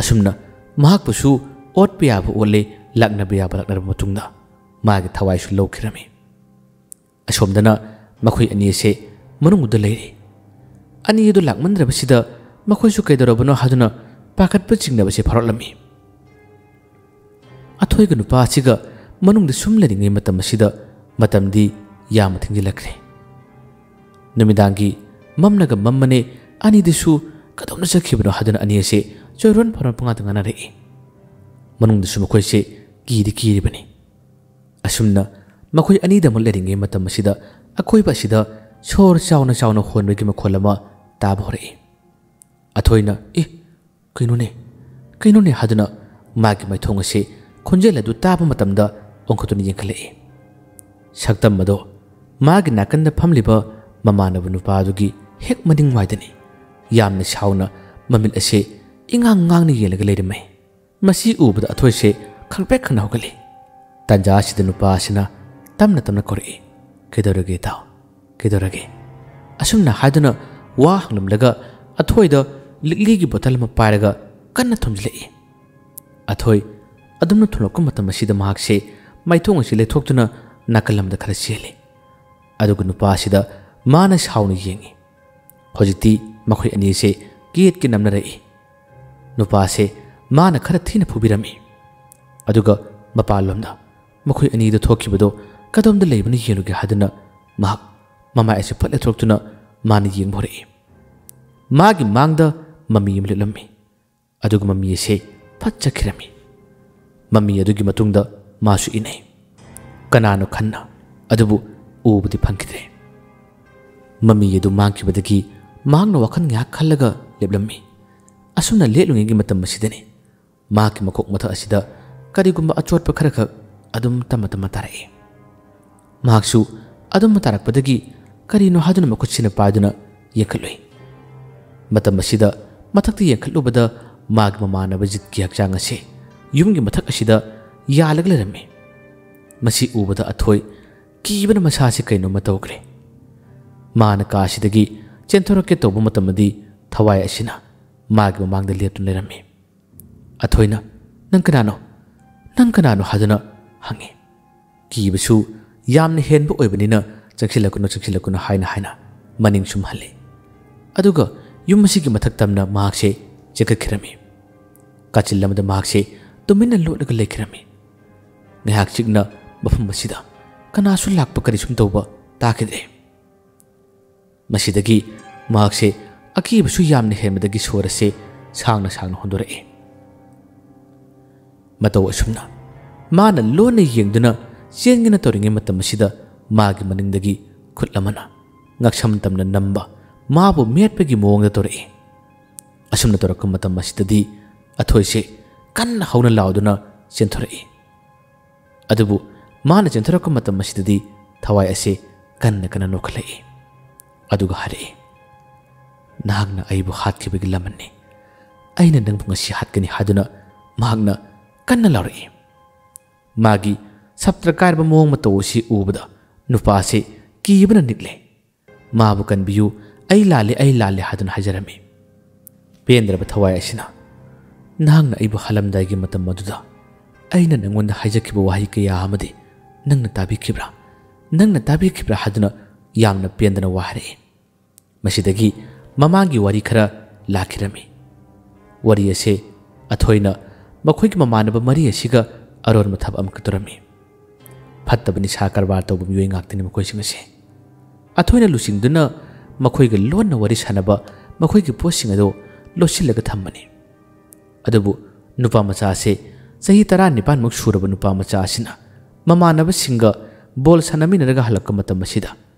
ꯑꯁꯨꯝꯅ ꯃꯍꯥꯛꯄꯨꯁꯨ ꯑꯣꯠꯄ ꯌꯥꯕ ꯑꯣꯠꯂꯦ, ꯂꯥꯛꯅꯕ ꯌꯥꯕ ꯂꯥꯛꯅꯔꯕ ꯃꯇꯨꯡꯗ ꯃꯥꯒꯤ ꯊꯋꯥꯏꯁꯨ ꯂꯧꯈꯤꯔꯝꯃꯤ꯫ ꯑꯁꯣꯝꯗꯅ ꯃꯈꯣꯏ ꯑꯅꯤ ꯑꯁꯦ ꯃꯅꯨꯡꯗ ꯂꯩꯔꯤ꯫ ꯑꯅꯤ ꯑꯗꯨ ꯂꯥꯛꯃꯟꯗ꯭ꯔꯕꯁꯤꯗ ꯃꯈꯣꯏꯁꯨ ꯀꯩꯗꯧꯔꯕꯅꯣ ꯍꯥꯏꯗꯨꯅ ꯄꯥꯈꯠꯄ ꯆꯤꯡꯅꯕꯁꯦ ꯐꯥꯎꯔꯛꯂꯝꯃꯤ꯫ ꯑꯊꯣꯏꯒ ꯅꯨꯄꯥ ꯑꯁꯤꯒ ꯃꯅꯨꯡꯗ ꯁꯨꯝ ꯂꯩꯔꯤꯉꯩ ꯃꯇꯝ ꯑꯁꯤꯗ ꯃꯇꯝꯗꯤ ꯌꯥꯝꯅ ꯊꯦꯡꯖꯤꯜꯂꯛꯈ꯭ꯔꯦ꯫ ꯅꯨꯃꯤꯗꯥꯡꯒꯤ ꯃꯝꯅꯒ ꯃꯝꯃꯅꯦ, ꯑꯅꯤꯗꯨꯁꯨ ꯀꯗꯣꯝꯗ ꯆꯠꯈꯤꯕꯅꯣ ꯍꯥꯏꯗꯨꯅ ꯑꯅꯤ ꯑꯁꯦ ꯆꯣꯏꯔꯣꯟ ꯐꯥꯎꯔꯣꯟ ꯄꯉꯥꯗ ꯉꯥꯡꯅꯔꯛꯏ꯫ ꯃꯅꯨꯡꯗꯁꯨ ꯃꯈꯣꯏꯁꯦ ꯀꯤꯗꯤ ꯀꯤꯔꯤꯕꯅꯤ꯫ ꯑꯁꯨꯝꯅ ꯃꯈꯣꯏ ꯑꯅꯤꯗꯃꯛ ꯂꯩꯔꯤꯉꯩ ꯃꯇꯝ ꯑꯁꯤꯗ ꯑꯀꯣꯏꯕ ꯑꯁꯤꯗ ꯁꯣꯔ ꯆꯥꯎꯅ ꯆꯥꯎꯅ ꯍꯣꯟꯕꯒꯤ ꯃꯈꯣꯜ ꯑꯃ ꯇꯥꯕ ꯍꯧꯔꯛꯏ꯫ ꯑꯊꯣꯏꯅ, "ꯑꯦ, ꯀꯩꯅꯣꯅꯦ, ꯀꯩꯅꯣꯅꯦ?" ꯍꯥꯏꯗꯨꯅ ꯃꯥꯒꯤ ꯃꯥꯏꯊꯣꯡ ꯑꯁꯤ ꯈꯣꯟꯖꯦꯜ ꯑꯗꯨ ꯇꯥꯕ ꯃꯇꯝꯗ ꯑꯣꯟꯈꯠꯇꯨꯅ ꯌꯦꯡꯈꯠꯂꯛꯏ꯫ ꯁꯛꯇꯝ ꯑꯗꯣ ꯃꯥꯒꯤ ꯅꯥꯀꯟꯗ ꯐꯝꯂꯤꯕ ꯃꯃꯥꯟꯅꯕ ꯅꯨꯄꯥ ꯑꯗꯨꯒꯤ ꯍꯦꯛ ꯃꯅꯤꯡ ꯋꯥꯏꯗꯅꯤ꯫ ꯌꯥꯝꯅ ꯁꯥꯎꯅ ꯃꯃꯤꯠ ꯑꯁꯤ ꯏꯉꯥꯡ ꯉꯥꯡꯅ ꯌꯦꯡꯂꯒ ꯂꯩꯔꯝꯃꯤ꯫ ꯃꯁꯤ ꯎꯕꯗ ꯑꯊꯣꯏꯁꯦ ꯈꯪꯄ꯭ꯔꯦꯛ ꯈꯪꯅ ꯍꯧꯒꯠꯂꯤ꯫ ꯇꯥꯟꯖꯥ ꯑꯁꯤꯗ ꯅꯨꯄꯥ ꯑꯁꯤꯅ ꯇꯞꯅ ꯇꯞꯅ ꯀꯧꯔꯛꯏ, "ꯀꯩꯗꯧꯔꯒꯦ ꯏꯇꯥꯎ? ꯀꯩꯗꯧꯔꯒꯦ?" ꯑꯁꯨꯝꯅ ꯍꯥꯏꯗꯨꯅ ꯋꯥ ꯍꯪꯂꯝꯂꯒ ꯑꯊꯣꯏꯗ ꯂꯤꯛꯂꯤꯒꯤ ꯕꯣꯇꯜ ꯑꯃ ꯄꯥꯏꯔꯒ ꯀꯟꯅ ꯊꯨꯝꯖꯤꯜꯂꯛꯏ꯫ ꯑꯊꯣꯏ ꯑꯗꯨꯝꯅ ꯊꯨꯝꯂꯛꯄ ꯃꯇꯝ ꯑꯁꯤꯗ ꯃꯍꯥꯛꯁꯦ ꯃꯥꯏꯊꯣꯡ ꯑꯁꯤ ꯂꯩꯊꯣꯛꯇꯨꯅ ꯅꯥꯀꯜ ꯑꯃꯗ ꯈꯔ ꯆꯦꯜꯂꯤ꯫ ꯑꯗꯨꯒ ꯅꯨꯄꯥ ꯑꯁꯤꯗ ꯃꯥꯅ ꯁꯥꯎꯅ ꯌꯦꯡꯉꯤ꯫ ꯍꯧꯖꯤꯛꯇꯤ ꯃꯈꯣꯏ ꯑꯅꯤꯁꯦ ꯀꯦꯠꯀꯦ ꯅꯝꯅꯔꯛꯏ꯫ ꯅꯨꯄꯥꯁꯦ ꯃꯥꯅ ꯈꯔ ꯊꯤꯅ ꯐꯨꯕꯤꯔꯝꯃꯤ꯫ ꯑꯗꯨꯒ ꯃꯄꯥꯟꯂꯣꯝꯗ ꯃꯈꯣꯏ ꯑꯅꯤꯗ ꯊꯣꯛꯈꯤꯕꯗꯣ ꯀꯗꯣꯝꯗ ꯂꯩꯕꯅ ꯌꯦꯡꯂꯨꯒꯦ ꯍꯥꯏꯗꯨꯅ ꯃꯍꯥꯛ ꯃꯃꯥꯏ ꯑꯁꯤ ꯐꯠ ꯂꯦꯞꯊꯣꯔꯛꯇꯨꯅ ꯃꯥꯅ ꯌꯦꯡꯕ ꯍꯧꯔꯛꯏ꯫ ꯃꯥꯒꯤ ꯃꯥꯡꯗ ꯃꯃꯤ ꯑꯃ ꯂꯦꯞꯂꯝꯃꯤ꯫ ꯑꯗꯨꯒ ꯃꯃꯤ ꯑꯁꯦ ꯐꯠ ꯆꯠꯈꯤꯔꯝꯃꯤ꯫ ꯃꯃꯤ ꯑꯗꯨꯒꯤ ꯃꯇꯨꯡꯗ ꯃꯥꯁꯨ ꯏꯟꯅꯩ꯫ ꯀꯅꯥꯅꯣ ꯈꯟꯅ ꯑꯗꯨꯕꯨ ꯎꯕꯗꯤ ꯐꯪꯈꯤꯗ꯭ꯔꯦ꯫ ꯃꯃꯤ ꯑꯗꯨ ꯃꯥꯡꯈꯤꯕꯗꯒꯤ ꯃꯍꯥꯛꯅ ꯋꯥꯈꯜ ꯉꯥꯏꯍꯥꯛ ꯈꯜꯂꯒ ꯂꯦꯞꯂꯝꯃꯤ꯫ ꯑꯁꯨꯝꯅ ꯂꯦꯞꯂꯤꯉꯩꯒꯤ ꯃꯇꯝ ꯑꯁꯤꯗꯅꯤ ꯃꯍꯥꯛꯀꯤ ꯃꯈꯣꯛ ꯃꯊꯛ ꯑꯁꯤꯗ ꯀꯔꯤꯒꯨꯝꯕ ꯑꯆꯣꯠꯄ ꯈꯔꯈꯛ ꯑꯗꯨꯝ ꯇꯝꯃ ꯇꯝꯃ ꯇꯥꯔꯛꯏ꯫ ꯃꯍꯥꯛꯁꯨ ꯑꯗꯨꯝ ꯇꯥꯔꯛꯄꯗꯒꯤ ꯀꯔꯤꯅꯣ ꯍꯥꯏꯗꯨꯅ ꯃꯈꯨꯠꯁꯤꯅ ꯄꯥꯏꯗꯨꯅ ꯌꯦꯡꯈꯠꯂꯨꯏ꯫ ꯃꯇꯝ ꯑꯁꯤꯗ ꯃꯊꯛꯇ ꯌꯦꯡꯈꯠꯂꯨꯕꯗ ꯃꯥꯒꯤ ꯃꯃꯥꯟꯅꯕ ꯖꯤꯠꯀꯤ ꯍꯛꯆꯥꯡ ꯑꯁꯤ ꯌꯨꯝꯒꯤ ꯃꯊꯛ ꯑꯁꯤꯗ ꯌꯥꯜꯂꯒ ꯂꯩꯔꯝꯃꯤ꯫ ꯃꯁꯤ ꯎꯕꯗ ꯑꯊꯣꯏ ꯀꯤꯕꯅ ꯃꯁꯥꯁꯤ ꯀꯩꯅꯣꯝꯃ ꯇꯧꯈ꯭ꯔꯦ꯫ ꯃꯥꯅ ꯀꯥ ꯑꯁꯤꯗꯒꯤ ꯆꯦꯟꯊꯣꯔꯛꯀꯦ ꯇꯧꯕ ꯃꯇꯝꯗꯗꯤ ꯊꯋꯥꯏ ꯑꯁꯤꯅ ꯃꯥꯒꯤ ꯃꯃꯥꯡꯗ ꯂꯦꯞꯇꯨꯅ ꯂꯩꯔꯝꯃꯤ꯫ ꯑꯊꯣꯏꯅ, "ꯅꯪ ꯀꯅꯥꯅꯣ? ꯅꯪ ꯀꯅꯥꯅꯣ?" ꯍꯥꯏꯗꯨꯅ ꯍꯪꯉꯤ꯫ ꯀꯤꯕꯁꯨ ꯌꯥꯝꯅ ꯍꯦꯟꯕ ꯑꯣꯏꯕꯅꯤꯅ, "ꯆꯪꯁꯤꯜꯂꯛꯀꯅꯨ, ꯆꯪꯁꯤꯜꯂꯛꯀꯅꯨ" ꯍꯥꯏꯅ ꯍꯥꯏꯅ ꯃꯅꯤꯡ ꯁꯨꯝ ꯍꯜꯂꯤ꯫ ꯑꯗꯨꯒ ꯌꯨꯝ ꯑꯁꯤꯒꯤ ꯃꯊꯛ ꯇꯝꯅ ꯃꯍꯥꯛꯁꯦ ꯆꯦꯟꯈꯠꯈꯤꯔꯝꯃꯤ꯫ ꯀꯥꯆꯤꯜ ꯑꯃꯗ ꯃꯍꯥꯛꯁꯦ ꯇꯨꯃꯤꯟꯅ ꯂꯣꯠꯂꯒ ꯂꯩꯈꯤꯔꯝꯃꯤ꯫ ꯉꯥꯏꯍꯥꯛ ꯆꯤꯛꯅ ꯃꯐꯝ ꯑꯁꯤꯗ ꯀꯅꯥꯁꯨ ꯂꯥꯛꯄ ꯀꯔꯤꯁꯨꯝ ꯇꯧꯕ ꯇꯥꯈꯤꯗ꯭ꯔꯦ꯫ ꯃꯁꯤꯗꯒꯤ ꯃꯍꯥꯛꯁꯦ ꯑꯀꯤꯕꯁꯨ ꯌꯥꯝꯅ ꯍꯦꯟꯕꯗꯒꯤ ꯁꯣꯔ ꯑꯁꯦ ꯁꯥꯡꯅ ꯁꯥꯡꯅ ꯍꯣꯟꯗꯣꯔꯛꯏ꯫ ꯃꯇꯧ ꯑꯁꯨꯝꯅ ꯃꯥꯅ ꯂꯣꯟꯅ ꯌꯦꯡꯗꯨꯅ ꯆꯦꯟꯒꯦꯅ ꯇꯧꯔꯤꯉꯩ ꯃꯇꯝ ꯑꯁꯤꯗ ꯃꯥꯒꯤ ꯃꯅꯤꯡꯗꯒꯤ ꯈꯨꯠ ꯑꯃꯅ ꯉꯛꯁꯝ ꯇꯝꯅ ꯅꯝꯕ ꯃꯥꯕꯨ ꯃꯦꯠꯄꯒꯤ ꯃꯑꯣꯡꯗ ꯇꯧꯔꯛꯏ꯫ ꯑꯁꯨꯝꯅ ꯇꯧꯔꯛꯄ ꯃꯇꯝ ꯑꯁꯤꯗꯗꯤ ꯑꯊꯣꯏꯁꯦ ꯀꯟꯅ ꯍꯧꯅ ꯂꯥꯎꯗꯨꯅ ꯆꯦꯟꯊꯣꯔꯛꯏ꯫ ꯑꯗꯨꯕꯨ ꯃꯥꯅ ꯆꯦꯟꯊꯣꯔꯛꯄ ꯃꯇꯝ ꯑꯁꯤꯗꯗꯤ ꯊꯋꯥꯏ ꯑꯁꯦ ꯀꯟꯅ ꯀꯟꯅ ꯅꯣꯛꯈꯠꯂꯛꯏ꯫ ꯑꯗꯨꯒ ꯍꯥꯏꯔꯛꯏ, "ꯅꯍꯥꯛꯅ ꯑꯩꯕꯨ ꯍꯥꯠꯈꯤꯕꯒꯤ ꯂꯃꯟꯅꯤ꯫ ꯑꯩꯅ ꯅꯪꯕꯨ ꯉꯁꯤ ꯍꯥꯠꯀꯅꯤ" ꯍꯥꯏꯗꯨꯅ ꯃꯍꯥꯛꯅ ꯀꯟꯅ ꯂꯥꯎꯔꯛꯏ꯫ ꯃꯥꯒꯤ ꯁꯞꯇ꯭ꯔ ꯀꯥꯏꯔꯕ ꯃꯑꯣꯡ ꯃꯇꯧ ꯑꯁꯤ ꯎꯕꯗ ꯅꯨꯄꯥ ꯑꯁꯤ ꯀꯤꯕꯅ ꯅꯤꯛꯂꯦ꯫ "ꯃꯥꯕꯨ ꯀꯟꯕꯤꯌꯨ, ꯑꯩ ꯂꯥꯜꯂꯦ, ꯑꯩ ꯂꯥꯜꯂꯦ" ꯍꯥꯏꯗꯨꯅ ꯍꯥꯏꯖꯔꯝꯃꯤ꯫ ꯄꯦꯟꯗ꯭ꯔꯕ ꯊꯋꯥꯏ ꯑꯁꯤꯅ, "ꯅꯍꯥꯛꯅ ꯑꯩꯕꯨ ꯍꯥꯠꯂꯝꯗꯥꯏꯒꯤ ꯃꯇꯝ ꯑꯗꯨꯗ ꯑꯩꯅ ꯅꯪꯉꯣꯟꯗ ꯍꯥꯏꯖꯈꯤꯕ ꯋꯥꯍꯩ ꯀꯌꯥ ꯑꯃꯗꯤ ꯅꯪꯅ ꯇꯥꯕꯤꯈꯤꯕ꯭ꯔꯥ? ꯅꯪꯅ ꯇꯥꯕꯤꯈꯤꯕ꯭ꯔꯥ?" ꯍꯥꯏꯗꯨꯅ ꯌꯥꯝꯅ ꯄꯦꯟꯗꯅ ꯋꯥ ꯍꯥꯏꯔꯛꯏ꯫ ꯃꯁꯤꯗꯒꯤ ꯃꯃꯥꯡꯒꯤ ꯋꯥꯔꯤ ꯈꯔ ꯂꯥꯛꯈꯤꯔꯝꯃꯤ꯫ ꯋꯥꯔꯤ ꯑꯁꯦ ꯑꯊꯣꯏꯅ ꯃꯈꯣꯏꯒꯤ ꯃꯃꯥꯟꯅꯕ ꯃꯔꯤ ꯑꯁꯤꯒ ꯑꯔꯣꯟꯕ ꯊꯕꯛ ꯑꯃꯈꯛ ꯇꯧꯔꯝꯃꯤ꯫ ꯐꯠꯇꯕ ꯅꯤꯁꯥ ꯀꯔꯕꯥꯔ ꯇꯧꯕ ꯃꯤꯑꯣꯏ ꯉꯥꯛꯇꯅꯤ ꯃꯈꯣꯏꯁꯤꯡ ꯑꯁꯦ꯫ ꯑꯊꯣꯏꯅ ꯂꯨꯆꯤꯡꯗꯨꯅ ꯃꯈꯣꯏꯒ ꯂꯣꯟꯅ ꯋꯥꯔꯤ ꯁꯥꯟꯅꯕ ꯃꯈꯣꯏꯒꯤ ꯄꯣꯠꯁꯤꯡ ꯑꯗꯨ ꯂꯣꯠꯁꯤꯜꯂꯒ ꯊꯝꯕꯅꯤ꯫ ꯑꯗꯨꯕꯨ ꯅꯨꯄꯥ ꯃꯆꯥ ꯑꯁꯤ ꯆꯍꯤ ꯇꯔꯥꯅꯤꯄꯥꯟꯃꯨꯛ ꯁꯨꯔꯕ ꯅꯨꯄꯥ ꯃꯆꯥ ꯑꯁꯤꯅ ꯃꯃꯥꯟꯅꯕꯁꯤꯡꯒ ꯕꯣꯜ ꯁꯥꯟꯅꯃꯤꯟꯅꯔꯒ ꯍꯜꯂꯛꯄ ꯃꯇꯝ ꯑꯁꯤꯗ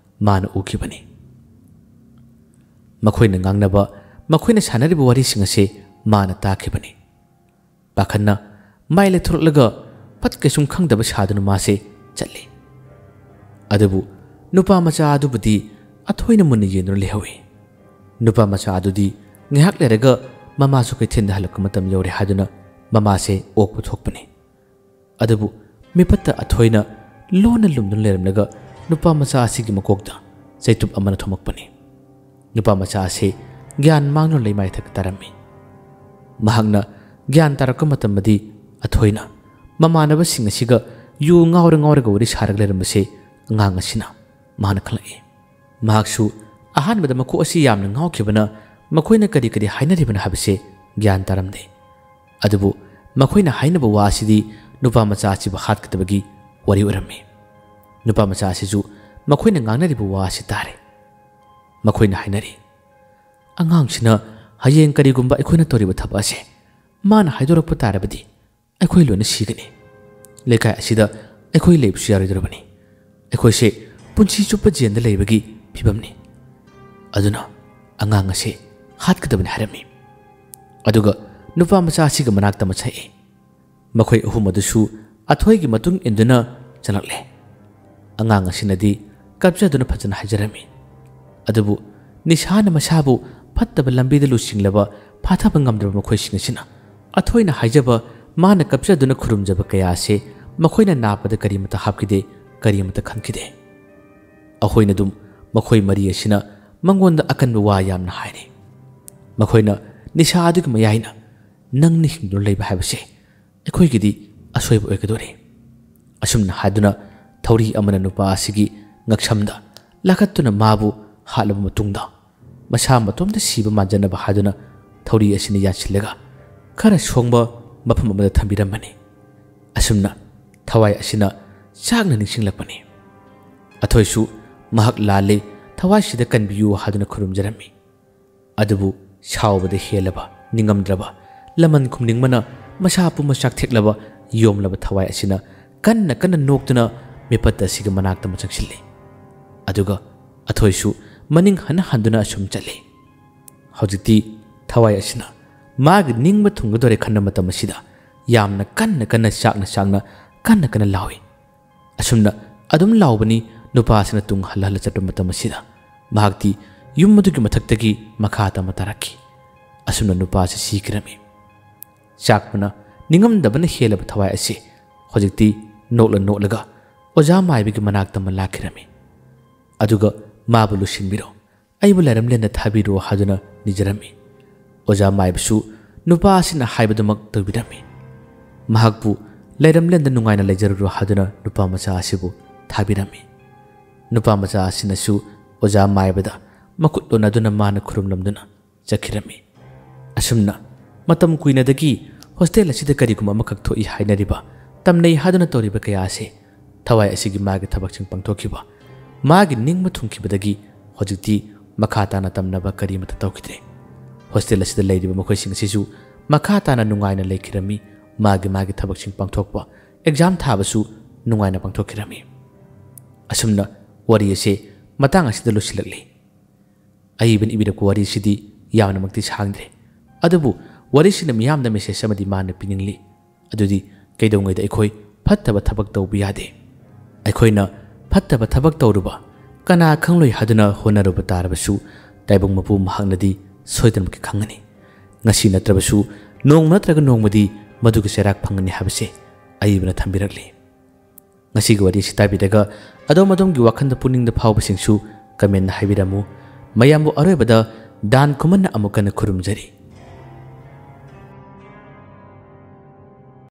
ꯃꯥꯅ ꯎꯈꯤꯕꯅꯤ꯫ ꯃꯈꯣꯏꯅ ꯉꯥꯡꯅꯕ, ꯃꯈꯣꯏꯅ ꯁꯥꯟꯅꯔꯤꯕ ꯋꯥꯔꯤꯁꯤꯡ ꯑꯁꯤ ꯃꯥꯅ ꯇꯥꯈꯤꯕꯅꯤ꯫ ꯄꯥꯈꯠꯅ ꯃꯥꯏ ꯂꯩꯊꯣꯔꯛꯂꯒ ꯐꯠ ꯀꯩꯁꯨꯝ ꯈꯪꯗꯕ ꯁꯥꯗꯨꯅ ꯃꯥꯁꯦ ꯆꯠꯂꯤ꯫ ꯑꯗꯨꯕꯨ ꯅꯨꯄꯥ ꯃꯆꯥ ꯑꯗꯨꯕꯨꯗꯤ ꯑꯊꯣꯏꯅ ꯃꯨꯟꯅ ꯌꯦꯡꯗꯨꯅ ꯂꯩꯍꯧꯏ꯫ ꯅꯨꯄꯥ ꯃꯆꯥ ꯑꯗꯨꯗꯤ ꯉꯥꯏꯍꯥꯛ ꯂꯩꯔꯒ ꯃꯃꯥꯁꯨ ꯀꯩꯊꯦꯜꯗ ꯍꯜꯂꯛꯄ ꯃꯇꯝ ꯌꯧꯔꯦ ꯍꯥꯏꯗꯨꯅ ꯃꯃꯥꯁꯦ ꯑꯣꯛꯄ ꯊꯣꯛꯄꯅꯤ꯫ ꯑꯗꯨꯕꯨ ꯃꯤꯄꯠꯇ ꯑꯊꯣꯏꯅ ꯂꯣꯟꯅ ꯂꯨꯝꯗꯨꯅ ꯂꯩꯔꯝꯂꯒ ꯅꯨꯄꯥ ꯃꯆꯥ ꯑꯁꯤꯒꯤ ꯃꯀꯣꯛꯇ ꯆꯩꯇꯨꯞ ꯑꯃꯅ ꯊꯣꯝꯃꯛꯄꯅꯤ꯫ ꯅꯨꯄꯥ ꯃꯆꯥ ꯑꯁꯤ ꯒ꯭ꯌꯥꯟ ꯃꯥꯡꯗꯨꯅ ꯂꯩꯃꯥꯏꯊꯛꯇ ꯇꯥꯔꯝꯃꯤ꯫ ꯃꯍꯥꯛꯅ ꯒ꯭ꯌꯥꯟ ꯇꯥꯔꯛꯄ ꯃꯇꯝꯗꯗꯤ ꯑꯊꯣꯏꯅ ꯃꯃꯥꯟꯅꯕꯁꯤꯡ ꯑꯁꯤꯒ ꯌꯨ ꯉꯥꯎꯔ ꯉꯥꯎꯔꯒ ꯋꯥꯔꯤ ꯁꯥꯔꯒ ꯂꯩꯔꯝꯕꯁꯦ ꯑꯉꯥꯡ ꯑꯁꯤꯅ ꯃꯥꯅ ꯈꯪꯂꯛꯏ꯫ ꯃꯍꯥꯛꯁꯨ ꯑꯍꯥꯟꯕꯗ ꯃꯀꯣꯛ ꯑꯁꯤ ꯌꯥꯝꯅ ꯉꯥꯎꯈꯤꯕꯅ ꯃꯈꯣꯏꯅ ꯀꯔꯤ ꯀꯔꯤ ꯍꯥꯏꯅꯔꯤꯕꯅꯣ ꯍꯥꯏꯕꯁꯦ ꯒ꯭ꯌꯥꯟ ꯇꯥꯔꯝꯗꯦ꯫ ꯑꯗꯨꯕꯨ ꯃꯈꯣꯏꯅ ꯍꯥꯏꯅꯕ ꯋꯥ ꯑꯁꯤꯗꯤ ꯅꯨꯄꯥ ꯃꯆꯥ ꯑꯁꯤꯕꯨ ꯍꯥꯠꯀꯗꯕꯒꯤ ꯋꯥꯔꯤ ꯑꯣꯏꯔꯝꯃꯤ꯫ ꯅꯨꯄꯥ ꯃꯆꯥ ꯑꯁꯤꯁꯨ ꯃꯈꯣꯏꯅ ꯉꯥꯡꯅꯔꯤꯕ ꯋꯥ ꯑꯁꯤ ꯇꯥꯔꯦ꯫ ꯃꯈꯣꯏꯅ ꯍꯥꯏꯅꯔꯤ, "ꯑꯉꯥꯡꯁꯤꯅ ꯍꯌꯦꯡ ꯀꯔꯤꯒꯨꯝꯕ ꯑꯩꯈꯣꯏꯅ ꯇꯧꯔꯤꯕ ꯊꯕꯛ ꯑꯁꯦ ꯃꯥꯅ ꯍꯥꯏꯗꯣꯔꯛꯄ ꯇꯥꯔꯕꯗꯤ ꯑꯩꯈꯣꯏ ꯂꯣꯏꯅ ꯁꯤꯒꯅꯤ꯫ ꯂꯩꯀꯥꯏ ꯑꯁꯤꯗ ꯑꯩꯈꯣꯏ ꯂꯩꯕꯁꯨ ꯌꯥꯔꯣꯏꯗꯧꯔꯕꯅꯤ꯫ ꯑꯩꯈꯣꯏꯁꯦ ꯄꯨꯟꯁꯤ ꯆꯨꯞꯄ ꯖꯦꯜꯗ ꯂꯩꯕꯒꯤ ꯐꯤꯕꯝꯅꯤ꯫ ꯑꯗꯨꯅ ꯑꯉꯥꯡ ꯑꯁꯦ ꯍꯥꯠꯀꯗꯕꯅꯤ" ꯍꯥꯏꯔꯝꯃꯤ꯫ ꯑꯗꯨꯒ ꯅꯨꯄꯥ ꯃꯆꯥ ꯑꯁꯤꯒ ꯃꯅꯥꯛꯇ ꯃꯁꯛꯏ꯫ ꯃꯈꯣꯏ ꯑꯍꯨꯝ ꯑꯗꯨꯁꯨ ꯑꯊꯣꯏꯒꯤ ꯃꯇꯨꯡ ꯏꯟꯗꯨꯅ ꯆꯪꯂꯛꯂꯦ꯫ ꯑꯉꯥꯡ ꯑꯁꯤꯅꯗꯤ ꯀꯞꯆꯗꯨꯅ ꯐꯖꯅ ꯍꯥꯏꯖꯔꯝꯃꯤ꯫ ꯑꯗꯨꯕꯨ ꯅꯤꯁꯥꯅ ꯃꯁꯥꯕꯨ ꯐꯠꯇꯕ ꯂꯝꯕꯤꯗ ꯂꯨꯆꯤꯡꯂꯕ ꯐꯥꯊꯕ ꯉꯝꯗ꯭ꯔꯕ ꯃꯈꯣꯏꯁꯤꯡ ꯑꯁꯤꯅ ꯑꯊꯣꯏꯅ ꯍꯥꯏꯖꯕ, ꯃꯥꯅ ꯀꯞꯆꯗꯨꯅ ꯈꯨꯔꯨꯝꯖꯕ ꯀꯌꯥ ꯑꯁꯤ ꯃꯈꯣꯏꯅ ꯅꯥꯄꯗ ꯀꯔꯤꯃꯇ ꯍꯥꯞꯈꯤꯗꯦ, ꯀꯔꯤꯃꯇ ꯈꯟꯈꯤꯗꯦ꯫ ꯑꯩꯈꯣꯏꯅ ꯑꯗꯨꯝ ꯃꯈꯣꯏ ꯃꯔꯤ ꯑꯁꯤꯅ ꯃꯉꯣꯟꯗ ꯑꯀꯟꯕ ꯋꯥ ꯌꯥꯝꯅ ꯍꯥꯏꯔꯤ꯫ ꯃꯈꯣꯏꯅ ꯅꯤꯁꯥ ꯑꯗꯨꯒꯤ ꯃꯌꯥꯏꯅ ꯅꯪꯅ ꯍꯤꯡꯗꯨꯅ ꯂꯩꯕ ꯍꯥꯏꯕꯁꯦ ꯑꯩꯈꯣꯏꯒꯤꯗꯤ ꯑꯁꯣꯏꯕ ꯑꯣꯏꯒꯗꯣꯔꯤ꯫ ꯑꯁꯨꯝꯅ ꯍꯥꯏꯗꯨꯅ ꯊꯧꯔꯤ ꯑꯃꯅ ꯅꯨꯄꯥ ꯑꯁꯤꯒꯤ ꯉꯛꯁꯝꯗ ꯂꯥꯈꯠꯇꯨꯅ ꯃꯥꯕꯨ ꯍꯥꯠꯂꯕ ꯃꯇꯨꯡꯗ ꯃꯁꯥ ꯃꯇꯣꯝꯇ ꯁꯤꯕ ꯃꯥꯟꯖꯅꯕ ꯍꯥꯏꯗꯨꯅ ꯊꯧꯔꯤ ꯑꯁꯤꯅ ꯌꯥꯟꯁꯤꯜꯂꯒ ꯈꯔ ꯁꯣꯡꯕ ꯃꯐꯝ ꯑꯃꯗ ꯊꯝꯕꯤꯔꯝꯕꯅꯤ꯫ ꯑꯁꯨꯝꯅ ꯊꯋꯥꯏ ꯑꯁꯤꯅ ꯆꯥꯛꯅ ꯅꯤꯡꯁꯤꯡꯂꯛꯄꯅꯤ꯫ ꯑꯊꯣꯏꯁꯨ ꯃꯍꯥꯛ ꯂꯥꯜꯂꯦ, ꯊꯋꯥꯏꯁꯤꯗ ꯀꯟꯕꯤꯌꯨ ꯍꯥꯏꯗꯨꯅ ꯈꯨꯔꯨꯝꯖꯔꯝꯃꯤ꯫ ꯑꯗꯨꯕꯨ ꯁꯥꯎꯕꯗ ꯍꯦꯜꯂꯕ, ꯅꯤꯡꯉꯝꯗ꯭ꯔꯕ, ꯂꯃꯟ ꯈꯨꯝꯅꯤꯡꯕꯅ ꯃꯁꯥ ꯄꯨꯝꯕ ꯆꯥꯛꯊꯦꯛꯂꯕ, ꯌꯣꯝꯂꯕ ꯊꯋꯥꯏ ꯑꯁꯤꯅ ꯀꯟꯅ ꯀꯟꯅ ꯅꯣꯛꯇꯨꯅ ꯃꯤꯄꯠꯇ ꯑꯁꯤꯒꯤ ꯃꯅꯥꯛꯇ ꯑꯃ ꯆꯪꯁꯤꯜꯂꯤ꯫ ꯑꯗꯨꯒ ꯑꯊꯣꯏꯁꯨ ꯃꯅꯤꯡ ꯍꯟꯅ ꯍꯟꯗꯨꯅ ꯑꯁꯨꯝ ꯆꯠꯂꯤ꯫ ꯍꯧꯖꯤꯛꯇꯤ ꯊꯋꯥꯏ ꯑꯁꯤꯅ ꯃꯥꯒꯤ ꯅꯤꯡꯕ ꯊꯨꯡꯒꯗꯧꯔꯦ ꯈꯟꯕ ꯃꯇꯝ ꯑꯁꯤꯗ ꯌꯥꯝꯅ ꯀꯟꯅ ꯀꯟꯅ, ꯆꯥꯛꯅ ꯆꯥꯛꯅ, ꯀꯟꯅ ꯀꯟꯅ ꯂꯥꯎꯏ꯫ ꯑꯁꯨꯝꯅ ꯑꯗꯨꯝ ꯂꯥꯎꯕꯅꯤ꯫ ꯅꯨꯄꯥꯁꯤꯅ ꯇꯨꯡ ꯍꯜꯂ ꯍꯜꯂ ꯆꯠꯄ ꯃꯇꯝ ꯑꯁꯤꯗ ꯃꯍꯥꯛꯇꯤ ꯌꯨꯝ ꯑꯗꯨꯒꯤ ꯃꯊꯛꯇꯒꯤ ꯃꯈꯥ ꯇꯝꯕ ꯇꯥꯔꯛꯈꯤ꯫ ꯑꯁꯨꯝꯅ ꯅꯨꯄꯥꯁꯤ ꯁꯤꯈꯤꯔꯝꯃꯤ꯫ ꯆꯥꯛꯄꯅ, ꯅꯤꯡꯉꯝꯗꯕꯅ ꯍꯦꯜꯂꯕ ꯊꯋꯥꯏ ꯑꯁꯤ ꯍꯧꯖꯤꯛꯇꯤ ꯅꯣꯛꯂ ꯅꯣꯛꯂꯒ ꯑꯣꯖꯥ ꯃꯥꯏꯕꯒꯤ ꯃꯅꯥꯛꯇ ꯑꯃ ꯂꯥꯛꯈꯤꯔꯝꯃꯤ꯫ ꯑꯗꯨꯒ ꯃꯥꯕꯨ ꯂꯣꯏꯁꯤꯟꯕꯤꯔꯣ, ꯑꯩꯕꯨ ꯂꯥꯏꯔꯝꯂꯦꯟꯗ ꯊꯥꯕꯤꯔꯣ ꯍꯥꯏꯗꯨꯅ ꯅꯤꯖꯔꯝꯃꯤ꯫ ꯑꯣꯖꯥ ꯃꯥꯏꯕꯁꯨ ꯅꯨꯄꯥ ꯑꯁꯤꯅ ꯍꯥꯏꯕꯗꯨꯃꯛ ꯇꯧꯕꯤꯔꯝꯃꯤ꯫ ꯃꯍꯥꯛꯄꯨ ꯂꯥꯏꯔꯝꯂꯦꯟꯗ ꯅꯨꯡꯉꯥꯏꯅ ꯂꯩꯖꯔꯨꯔꯣ ꯍꯥꯏꯗꯨꯅ ꯅꯨꯄꯥ ꯃꯆꯥ ꯑꯁꯤꯕꯨ ꯊꯥꯕꯤꯔꯝꯃꯤ꯫ ꯅꯨꯄꯥ ꯃꯆꯥ ꯑꯁꯤꯅꯁꯨ ꯑꯣꯖꯥ ꯃꯥꯏꯕꯗ ꯃꯈꯨꯠ ꯂꯣꯟꯅꯗꯨꯅ ꯃꯥꯅ ꯈꯨꯔꯨꯝꯂꯝꯗꯨꯅ ꯆꯠꯈꯤꯔꯝꯃꯤ꯫ ꯑꯁꯨꯝꯅ ꯃꯇꯝ ꯀꯨꯏꯅꯗꯒꯤ ꯍꯣꯁꯇꯦꯜ ꯑꯁꯤꯗ ꯀꯔꯤꯒꯨꯝꯕ ꯑꯃꯈꯛ ꯊꯣꯛꯏ ꯍꯥꯏꯅꯔꯤꯕ, ꯇꯝꯅꯩ ꯍꯥꯏꯗꯨꯅ ꯇꯧꯔꯤꯕ ꯀꯌꯥ ꯑꯁꯦ ꯊꯋꯥꯏ ꯑꯁꯤꯒꯤ ꯃꯥꯒꯤ ꯊꯕꯛꯁꯤꯡ ꯄꯥꯡꯊꯣꯛꯈꯤꯕ, ꯃꯥꯒꯤ ꯅꯤꯡꯕ ꯊꯨꯡꯈꯤꯕꯗꯒꯤ ꯍꯧꯖꯤꯛꯇꯤ ꯃꯈꯥ ꯇꯥꯅ ꯇꯝꯅꯕ ꯀꯔꯤꯃꯠꯇ ꯇꯧꯈꯤꯗ꯭ꯔꯦ꯫ ꯍꯣꯁꯇꯦꯜ ꯑꯁꯤꯗ ꯂꯩꯔꯤꯕ ꯃꯈꯣꯏꯁꯤꯡ ꯑꯁꯤꯁꯨ ꯃꯈꯥ ꯇꯥꯅ ꯅꯨꯡꯉꯥꯏꯅ ꯂꯩꯈꯤꯔꯝꯃꯤ꯫ ꯃꯥꯒꯤ ꯃꯥꯒꯤ ꯊꯕꯛꯁꯤꯡ ꯄꯥꯡꯊꯣꯛꯄ, ꯑꯦꯛꯖꯥꯝ ꯊꯥꯕꯁꯨ ꯅꯨꯡꯉꯥꯏꯅ ꯄꯥꯡꯊꯣꯛꯈꯤꯔꯝꯃꯤ꯫ ꯑꯁꯨꯝꯅ ꯋꯥꯔꯤ ꯑꯁꯤ ꯃꯇꯥꯡ ꯑꯁꯤꯗ ꯂꯣꯏꯁꯤꯜꯂꯛꯂꯤ꯫ ꯑꯏꯕꯅ ꯏꯕꯤꯔꯛꯄ ꯋꯥꯔꯤꯁꯤꯗꯤ ꯌꯥꯝꯅꯃꯛꯇꯤ ꯁꯥꯡꯗ꯭ꯔꯦ, ꯑꯗꯨꯕꯨ ꯋꯥꯔꯤꯁꯤꯅ ꯃꯤꯌꯥꯝꯗ ꯃꯦꯁꯦꯖ ꯑꯃꯗꯤ ꯃꯥꯅ ꯄꯤꯅꯤꯡꯂꯤ꯫ ꯑꯗꯨꯗꯤ ꯀꯩꯗꯧꯉꯩꯗ ꯑꯩꯈꯣꯏ ꯐꯠꯇꯕ ꯊꯕꯛ ꯇꯧꯕ ꯌꯥꯗꯦ꯫ ꯑꯩꯈꯣꯏꯅ ꯐꯠꯇꯕ ꯊꯕꯛ ꯇꯧꯔꯨꯕ, ꯀꯅꯥ ꯈꯪꯂꯣꯏ ꯍꯥꯏꯗꯨꯅ ꯍꯣꯠꯅꯔꯨꯕ ꯇꯥꯔꯕꯁꯨ, ꯇꯥꯏꯕꯪ ꯃꯄꯨ ꯃꯍꯥꯛꯅꯗꯤ ꯁꯣꯏꯗꯅꯃꯛꯀꯤ ꯈꯪꯒꯅꯤ꯫ ꯉꯁꯤ ꯅꯠꯇ꯭ꯔꯕꯁꯨ ꯅꯣꯡꯃ ꯅꯠꯇ꯭ꯔꯒ ꯅꯣꯡꯃꯗꯤ ꯃꯗꯨꯒꯤ ꯆꯩꯔꯥꯛ ꯐꯪꯒꯅꯤ ꯍꯥꯏꯕꯁꯦ ꯑꯏꯕꯅ ꯊꯝꯕꯤꯔꯛꯂꯤ꯫ ꯉꯁꯤꯒꯤ ꯋꯥꯔꯤ ꯑꯁꯤ ꯇꯥꯕꯤꯔꯒ ꯑꯗꯣꯝ ꯑꯗꯣꯝꯒꯤ ꯋꯥꯈꯜꯗ ꯄꯨꯛꯅꯤꯡꯗ ꯐꯥꯎꯕꯁꯤꯡꯁꯨ ꯀꯃꯦꯟꯗ ꯍꯥꯏꯕꯤꯔꯝꯃꯨ꯫ ꯃꯌꯥꯝꯕꯨ ꯑꯔꯣꯏꯕꯗ ꯗꯥꯟ ꯈꯨꯃꯟꯅ ꯑꯃꯨꯛ ꯍꯟꯅ ꯈꯨꯔꯨꯝꯖꯔꯤ꯫